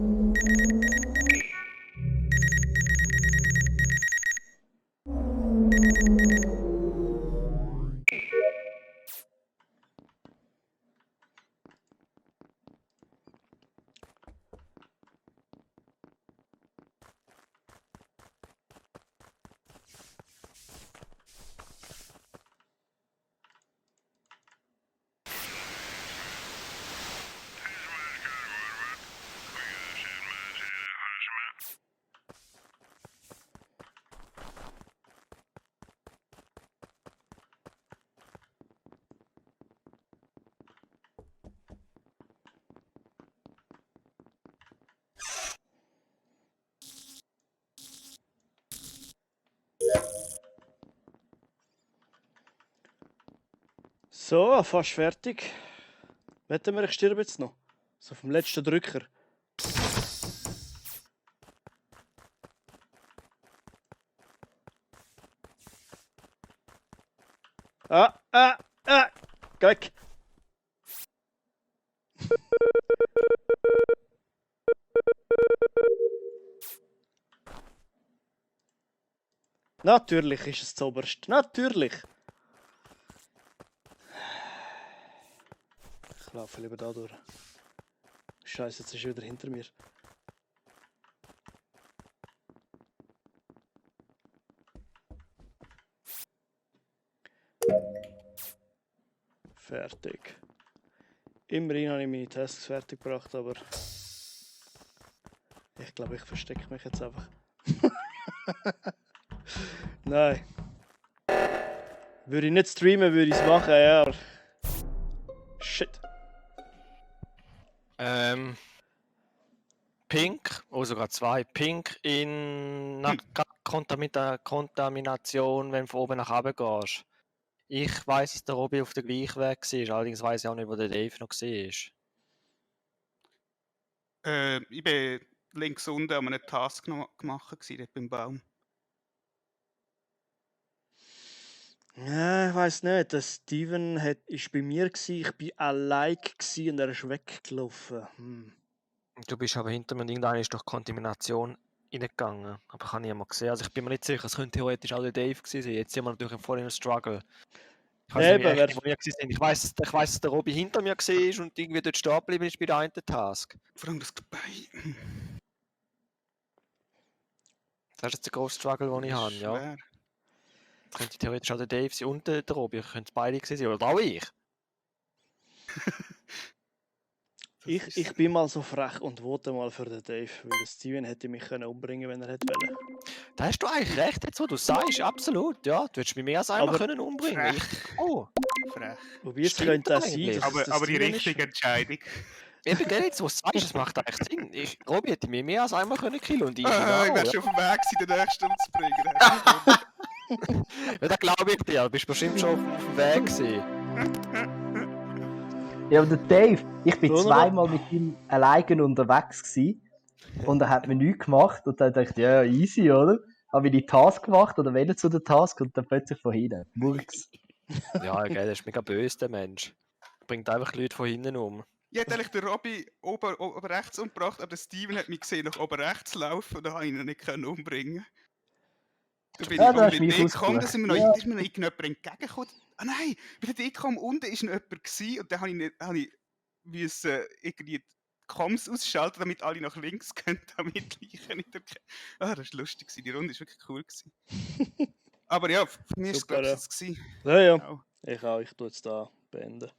So, fast fertig. Wetten wir, ich sterbe jetzt noch. So auf dem letzten Drücker. Geh weg. Natürlich ist es zuoberst. Natürlich. Ich laufe lieber da durch. Scheiße, jetzt ist er wieder hinter mir. Fertig. Immerhin habe ich meine Tests fertig gebracht, aber ich glaube, ich verstecke mich jetzt einfach. Nein. Würde ich nicht streamen, würde ich es machen, ja. Shit. Pink, oh sogar 2. Pink in Kontamination, wenn du von oben nach unten gehst. Ich weiss, dass der Robby auf dem gleichen Weg war, allerdings weiss ich auch nicht, wo der Dave noch war. Ich bin links unten an einem Task noch gemacht, dort beim Baum. Ja, ich weiß nicht. Der Steven ist bei mir, ich war allein und er ist weggelaufen. Du bist aber hinter mir und irgendeiner ist durch Kontamination reingegangen. Aber ich habe niemanden gesehen. Also ich bin mir nicht sicher, es könnte theoretisch auch der Dave gewesen sein. Jetzt sind wir natürlich voll in einem Struggle. Ich weiß nicht, Eben, wie echt, wo wir waren. Ich weiss, dass der Robby hinter mir war und irgendwie dort stehen geblieben ist bei der einen Task. Vor allem das dabei. Das ist jetzt der grosse Struggle, den ich habe, ja. Schwer. Das könnte theoretisch auch der Dave sein und der Robby. Könnte beide gewesen sein, oder auch ich. Ich bin mal so frech und vote mal für den Dave, weil der Steven hätte mich können umbringen, wenn er hätte wollen. Da hast du eigentlich recht, jetzt wo du sagst, absolut, ja. Du hättest mich mehr als einmal Aber können umbringen. Oh, Frech. Wobei es Stimmt könnte auch sein, eigentlich. dass es der Aber die Steven richtige Entscheidung. eben gell, jetzt wo du sagst, das macht eigentlich Sinn. Robby hätte mich mehr als einmal können killen und ich Ich auch, wäre ja. schon auf dem Weg gewesen, den nächsten umzubringen. Ja, das glaube ich dir. Du bist bestimmt schon auf dem Weg gewesen. Ja, aber der Dave, ich bin Oder? zweimal mit ihm alleine unterwegs gewesen und er hat mir nichts gemacht und dann dachte ich, ja, easy, oder? Habe ich die Task gemacht oder wenn zu der Task und dann plötzlich von hinten. Murks. Ja, gell, der ist mega böse, der Mensch. Bringt einfach die Leute von hinten um. Ich hätte eigentlich den Robby oben rechts umgebracht, aber der Steven hat mich gesehen, nach oben rechts laufen und da habe ich ihn nicht können umbringen. Da bin Ja, ich da um hast die du mich Idee gekommen, dass ausgesucht. mir noch, Ja. ist mir noch irgendjemand entgegengekommen. Ah nein, bei der Decom unten war noch jemand gewesen, und dann habe ich müssen irgendwie die Comms ausschalten, damit alle nach links gehen, damit ich nicht erkenne. Ah, das war lustig, die Runde war wirklich cool. Aber ja, für mich war es Super, glaube ich ja. jetzt gewesen. Ja, ja. Auch. Ich auch. Ich tue es da beenden.